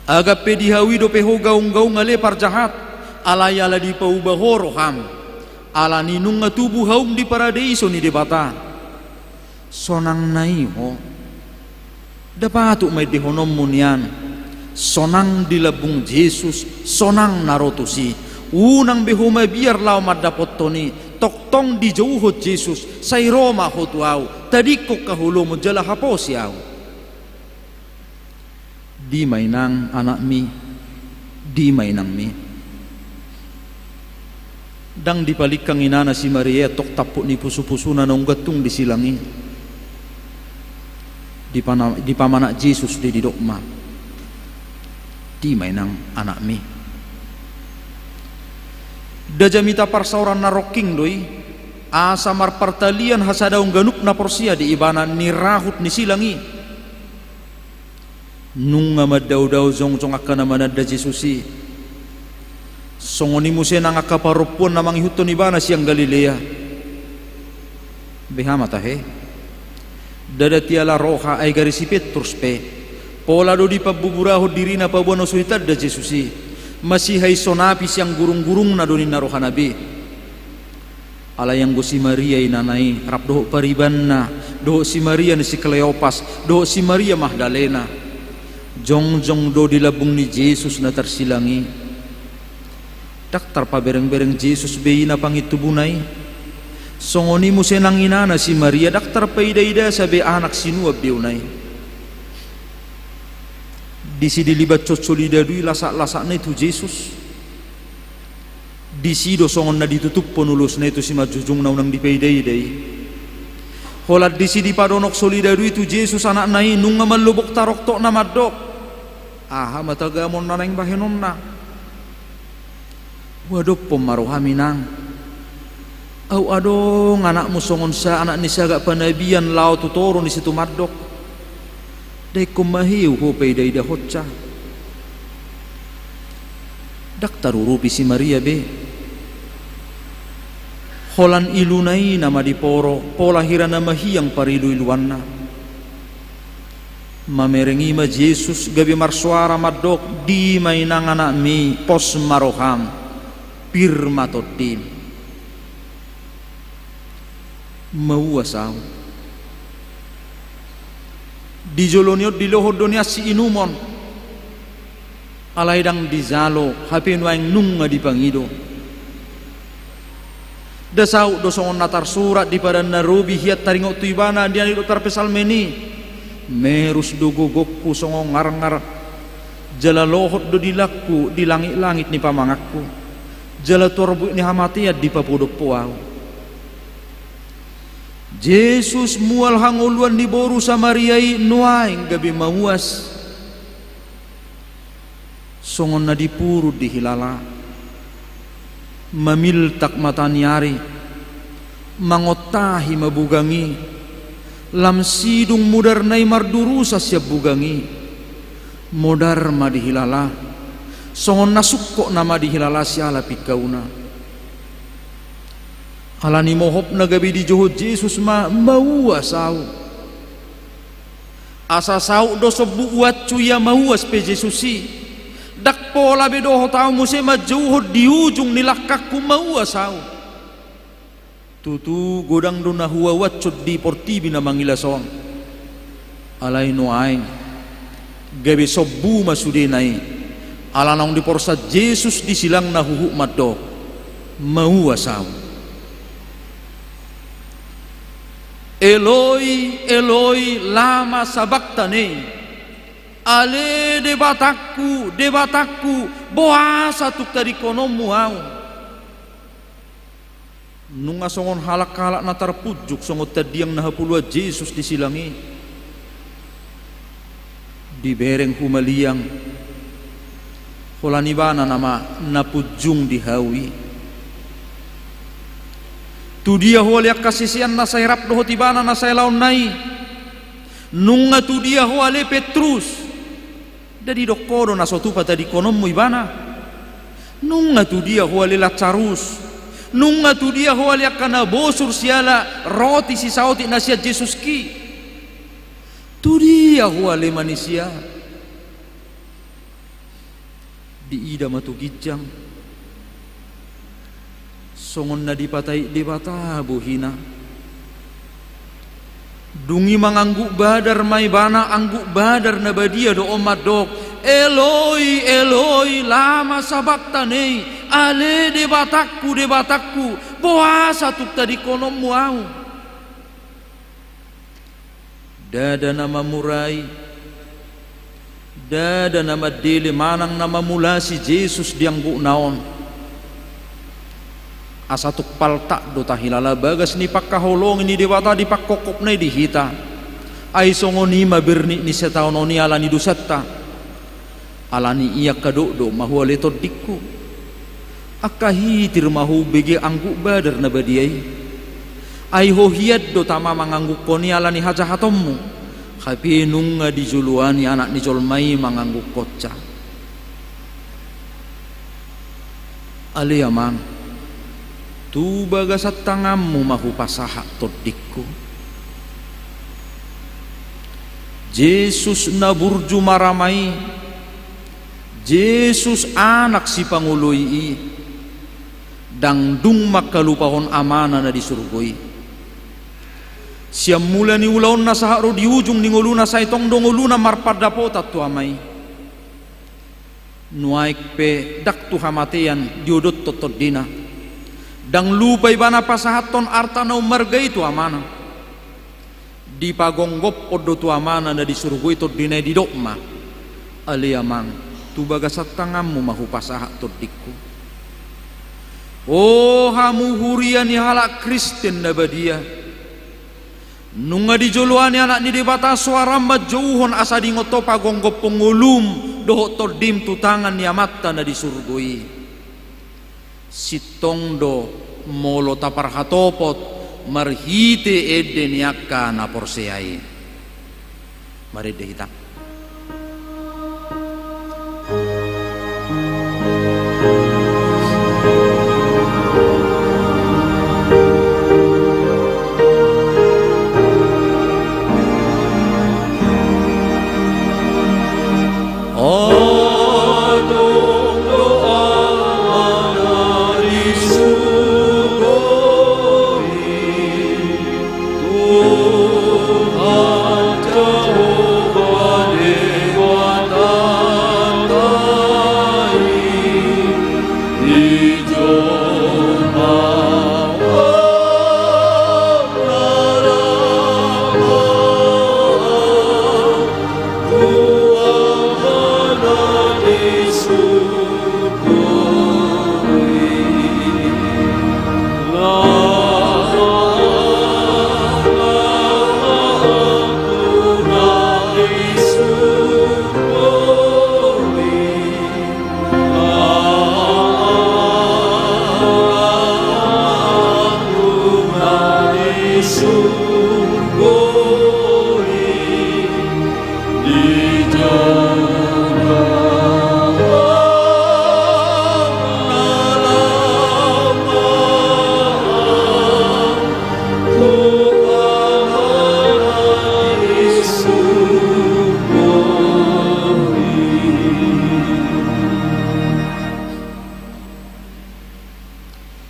Agap pe di hau i dope ho gaung-gaung ale parjahat, alai ala dipauba ho roham, Alani nunga tubu haum di paradeiso ni Debata. Sonangna i ho. Nda patut ma endehononmu nian: Sonang di lambung Jesus, sonang na ro tusi. Unang be ho mabiar laho mandapothon i, tongtong dijouhon Jesus, sai ro ma ho tu ahu, tadingkon haholomon jala haposi ahu. Dima inang anakmi, dima inangmi. Ndang dipalingkang inana si Maria i antong tampuk ni pusupusuna naung gantung di silang i. Dipana-, dipamanak Jesus do i, didok ma: Dima inang anakmi. Nda jamita parsaoran na rongking do i, asa marpartalian hasadaon ganup na porsea di ibana ni rahut ni silang i. Nunga mandaodao jongjong angka na mananda Jesus i. Songon i muse nang angka parompuan na mangihuthon ibana sian Galilea. Beha ma tahe? Ndada tiala roha, ai gari si Petrus pe. Pola do dipambuburahon dirina paboa na so ditanda Jesus i. Masihaisonapis sian gurunggurungna do ninna rohana be. Alai anggo si Maria inana i, rap dohot paribanna, dohot si Maria ni si Kleopas, dohot si Maria Magdalena, jongjong do di lambung ni Jesus na tarsilang i. Ndang tarpaberengbereng Jesus be i na pangintubuna i. Songon i muse nang inana si Maria, ndang tarpaidaidasa be anak sinuan beuna i. Disi dilibathon solidadu i lasaklasakna i tu Jesus. Disi do songon na ditutuphon ulosna i tu simanjujungna unang dipaidaida i. Holan disi dipadonok solidadu i tu Jesus anakna i, nunga mallobok taroktokna mandok: Aha ma tagamon na naeng bahenonna? Huadophon ma roham inang. Ahu adong anakmu songon sa-, anak ni sagat panabian laho tu toru ni situmandok. Nda ingkon maheu ho paidaidahonsa. Ndang tarurupi si Maria be. Holan iluna i nama diporo, pola hira na mahiang pariluiluanna. Mamereng i ma Jesus gabe marsoara mandok: Dima inang anakmi, pos ma roham, pir ma tondim. Mauas ahu. Di jolo ni on dilohon do nian siinumon. Alai ndang dijalo, hape nuaeng nunga dipangido. Nda saut do songon na tarsurat di Padan na Robi hian taringot tu ibana, di na didok tarpsalmen i: Merus do gogongku songon ngarngar, jala lohot do dilangku di langitlangit ni pamanganku, jala tu arbuik ni hamatean dipapodompo ahu. Jesus mual hangoluan ni boru Samaria i nuaeng gabe mauas. Songon na dipurun dihilala, mamiltak mata ni ari, mangontahi ma bugang i, lam sidung mudarna i mardurusan sian bugang i, modar ma dihilala, songon na sungkot nama dihilala siala pingkauna. Alani mohopna gabe dijouhon Jesus ma: Mauas ahu. Asa saut do sombu uanshu ia mauas pe Jesus i. Ndang pola be dohot ahu muse manjouhon di ujung ni langkangku: Mauas ahu. Tutu godang do na huauashon di portibi na mangilas on. Alai nuaeng gabe sombu ma sudena i, ala naung diporsan Jesus di silangna huhut mandok: Mauas ahu. Eloi, Eloi, lama sabaktani? Ale Debatangku, Debatangku, boasa tung tadingkononmu ahu? Nunga songon halak-halak na tarpunjuk songon tandiang na hapuluan Jesus di silang i. Dibereng humaliang, holan ibana nama na punjung di hau i. Tudia ho ale angka sisean na sai rap dohot ibana na sai laonna i? Nunga tudia ho ale Petrus? Nda didok ho do na so tupa tadingkononmu ibana? Nunga tudia ho ale Lasarus? Nunga tudia ho ale angka na bosur siala roti sisaotik na sian Jesus ki? Tudia ho ale manisia? Diida ma tu ginjang. Songon na dipatahi Debata bohina. Dung i mangangguk badar ma ibana, angguk badar na badia do on mandok: Eloi, Eloi, lama sabaktani? Ale Debatangku, Debatangku, boasa tung tadingkononmu ahu? Ndada na mamurai, ndada na mandele manang na mamulasi Jesus di anggukna on. Asa tung paltak do tahilala bagas ni pangkaholongi ni Debata di pangkophopna i di hita. Ai songon i ma bernit ni sataonon i ala ni dosanta. Ala ni i angka dokdok ma ho ale tondingku. Angka hitir ma ho umbege angguk badar na badia i. Ai ho hian do tama manganggukkon i ala ni hajahatonmu. Hape nunga dijoloani Anak ni jolma i manganggukkonsa. Ale Amang, tu bagasan tanganmu ma hupasahat tondingku. Jesus na burju marama i, Jesus Anak sipangoloi i, ndang dung mangkalupahon Amana na di surgo i. Sian mula ni ulaonna sahat ro di ujung ni ngoluna sai tong do ngoluna marpandapotan tu Ama i. Nuaeng pe ndang tu hamatean diodothon tondina. Ndang lupa ibana pasahathon arta na ummarga i tu Amana. Dipagomgophon do tu Amana na di surgo i tondina i, didok ma: Ale Amang, tu bagasan tanganmu ma hupasahat tondingku. O hamu huria ni halak Kristen na badia, nunga dijoloani Anak ni Debata soara manjouhon asa diingot ho pagomgophon ngolum dohot tondim tu tangan ni Amanta na di surgo i. Sintong do molo taparhatopot marhite ende ni angka na porsea i. Marende hita.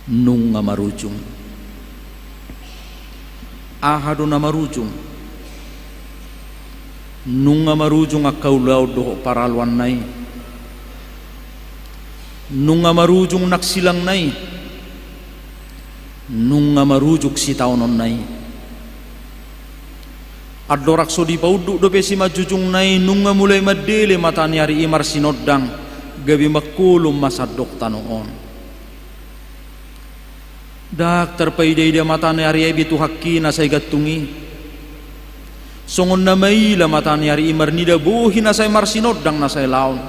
Nunga marujung. Aha do na marujung? Nunga marujung angka ulaon dohot paraloanna i. Nunga marujung nang silangna i. Nunga marujung sitaononna i. Andorang so dipaunduk dope simanjujungna i, nunga mulai mandele mata ni ari i marsinondang, gabe mangkolom ma sandok tano on. Ndang tarpaidaida mata ni ari i be tu hangki na sai gantung i. Songon na maila mata ni ari i marnida bohi na sai marsinondang na sai laon.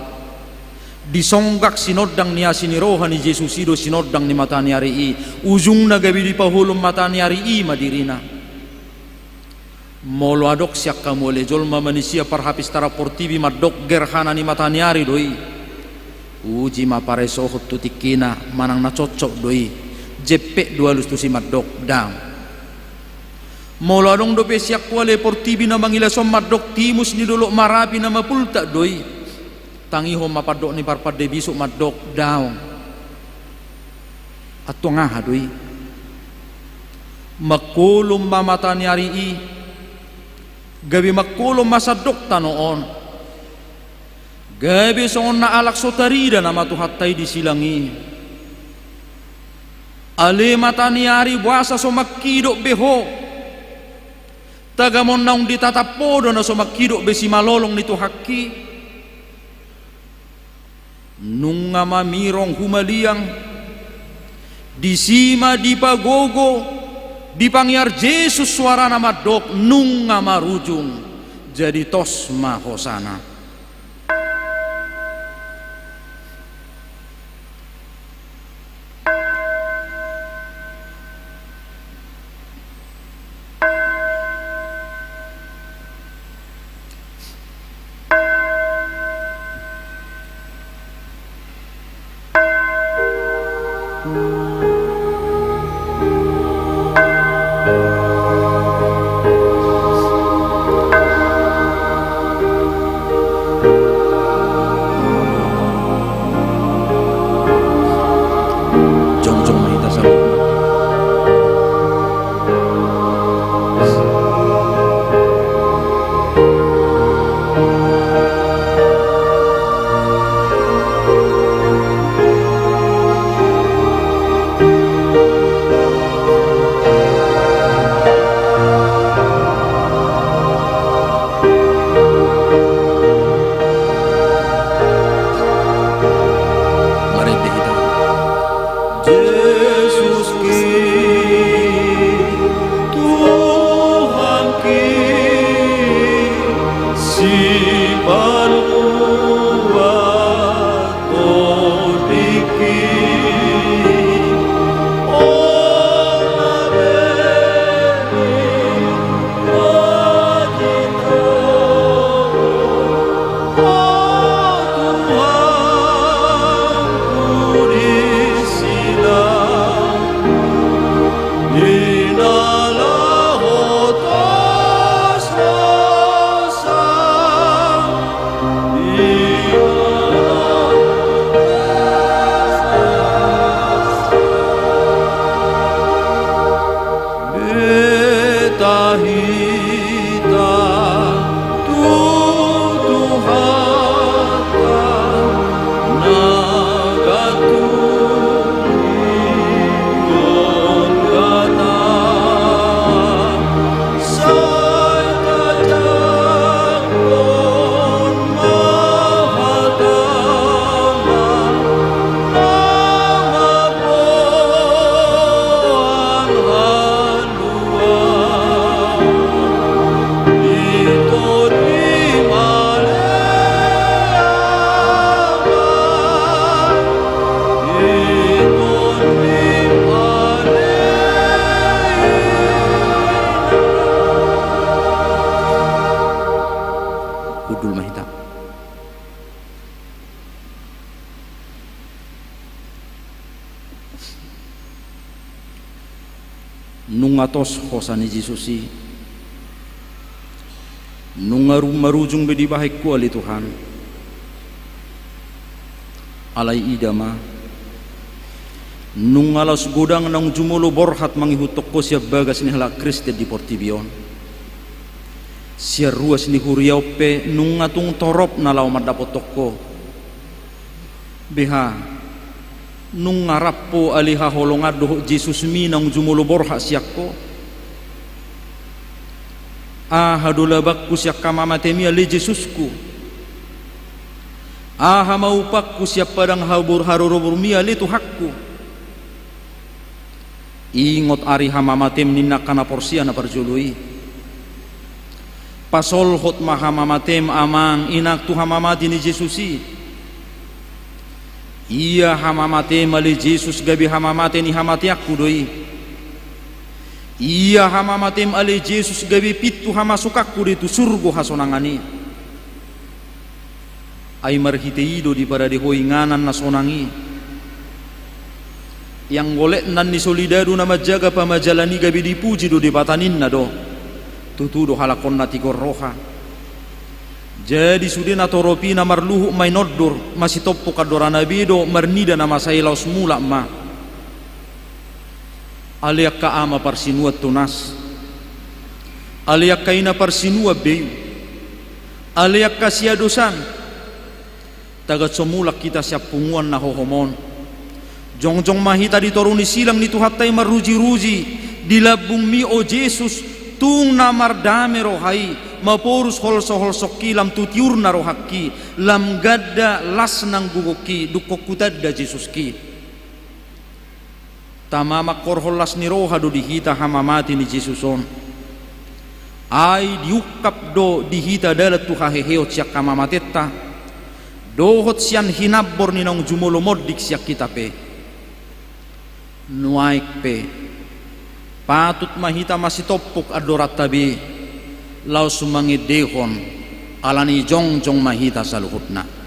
Disonggak sinondang ni asi ni roha ni Jesus i do sinondang ni mata ni ari i. Ujungna gabe dipaholom mata ni ari i ma dirina. Molo adong sian hamu ale jolma manisia parhapistaran portibi mandok gerhana ni mata ni ari do i, uji ma paresohon tu tingkina manang na cocok do i. Jempek do alus tusi mandok ndang. Molo adong dope sian hamu ale portibi na mangilas on mandok timus ni dolok Marapi na mapultak do i, tangihon ma pandok ni parpande bisuk mandok daong. Antong aha do i? Mangholom ma mata ni ari i, gabe mangholom ma sandok tano on. Gabe songon na alak so tarida nama Tuhanta i di silang i. Ale mata ni ari, boasa so mangkidok be ho? Tagamon naung ditatap ho do na so mangkidok be simalolong ni Tuhanki? Nunga mamirong humaliang, disi ma dipagogo, dipangiar Jesus suarana mandok, nunga marujung, jadi tos ma hosana. Jongjong ma hita saluhutna. Marende hita. Jesuski, Tuhanki, sipalua tondingki, olo be ni pajito, o Tuhanku, di silang i na laho tos hosa. Beta hita tu Tuhanta na gantung ingkon hata. Sai tajangkon ma hatana na mamboan haluaon. Di Tondi Maleaman, di Tondi Maleaman. Hundul ma hita. Nunga tos hosa ni Jesus i. Nunga ru-, marujung be dibahen Ho ale Tuhan. Alai ida ma, nunga laos godang naung jumolo borhat mangihuthon Ho sian bagas ni halak Kristen di portibi on. Sian ruas ni huria on pe nunga tung torop na laho mandapothon Ho. Beha, nunga rap Ho ale haholongan dohot Jesusmi naung jumolo borhat sian Ho? Aha do labangku sian hamamatem i ale Jesusku? Aha ma upangku sian padang habur-, haroborummi ale Tuhanku? Ingot ari hamamatem ninna angka na porsea na parjolo i. Pasolhot ma hamamatem amang inang tu hamamate ni Jesus i. Ia hamamatem ale Jesus gabe hamamate ni hamateanku do i. Ia hamamatem ale Jesus gabe pintu hamasukanku do i tu surgo hasonangan i. Ai marhite i do diparade Ho inganan na sonang i. Ianggo letnan ni soldadu na manjaga pamajalan i gabe dipuji do Debata ninna do. Tutu do halak on na tigor roha. Jadi sude na torop i na marluhut ma i nondur, masitompuk andorana be do marnida na masa i laos mulak ma. Ale angka ama parsinuan tunas, ale angka ina parsinuan beyu, ale angka siadosan, tagan so mulak hita sian punguan na hohom on. Jongjong ma hita di toru ni silang ni Tuhanta i marrujiruji, di lambungmi, o Jesus, tung na mardame roha i, maporus holsoholsongki lam tu tiurna rohangki, lam ganda las nang gogongki, dungkon hutanda Jesuski. Tama mangkorhon las ni roha do di hita hamamate ni Jesus on. Ai diungkap do di hita dalan tu haheheon sian hamamatenta, dohot sian hinambor ni naung jumolo mondik sian hita pe. Nuaeng pe, patut ma hita masitompuk andoranta be, laos mangendehon, ala ni jongjong ma hita saluhutna.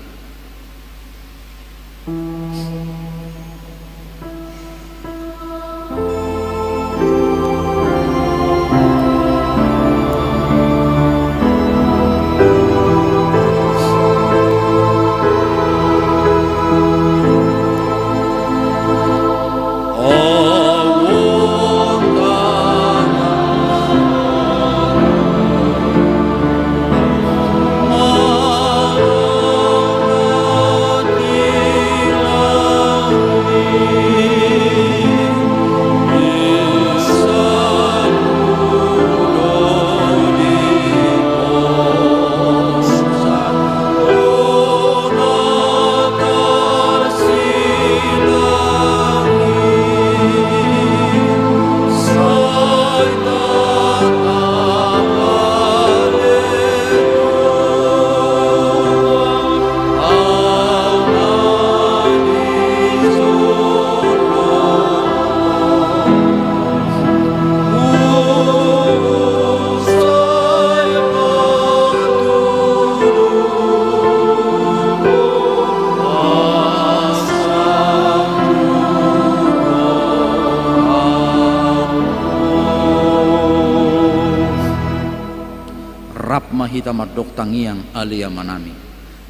Rap ma hita mandok tangiang. Ale Amanami.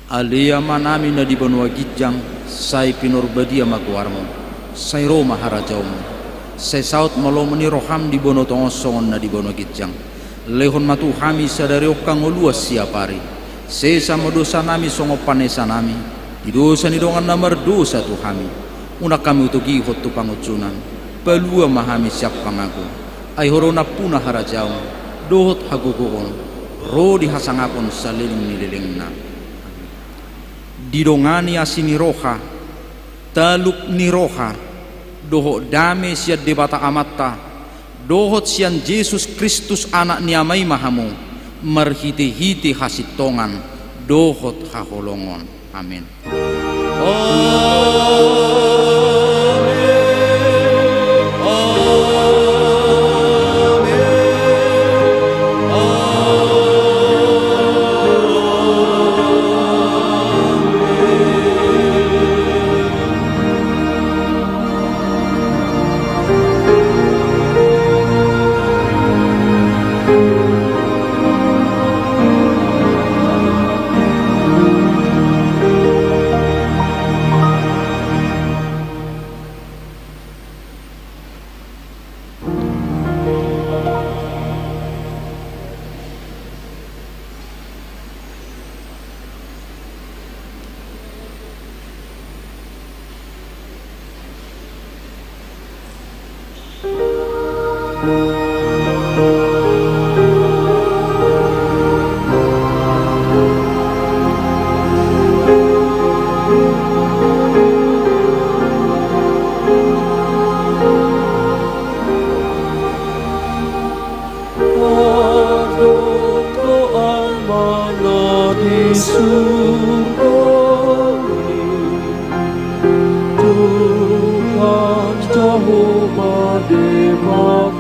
Ale Amanami na di banua ginjang, sai pinarbadia ma goarmu, sai ro ma harajaonmu, sai saut ma lomo ni roham di banua tonga on songon na di banua ginjang. Lehon ma tu hami sadari on hangoluan siapari. Sesa ma dosanami songon panesanami di dosa ni dongan na mardosa tu hami. Unang hami hutogihon tu pangunjunan, palua ma hami sian pangago. Ai Ho do nampuna harajaon dohot hagogoon ro di hasangapon saleleng ni lelengna. Didongani asi ni roha, talup ni roha, dohot dame sian Debata Amanta, dohot sian Jesus Kristus Anak ni Ama i ma hamu, marhitehite hasintongan dohot haholongon. Amen. Adong do Ama na di surgo i, Tuhan Jahowa Debata.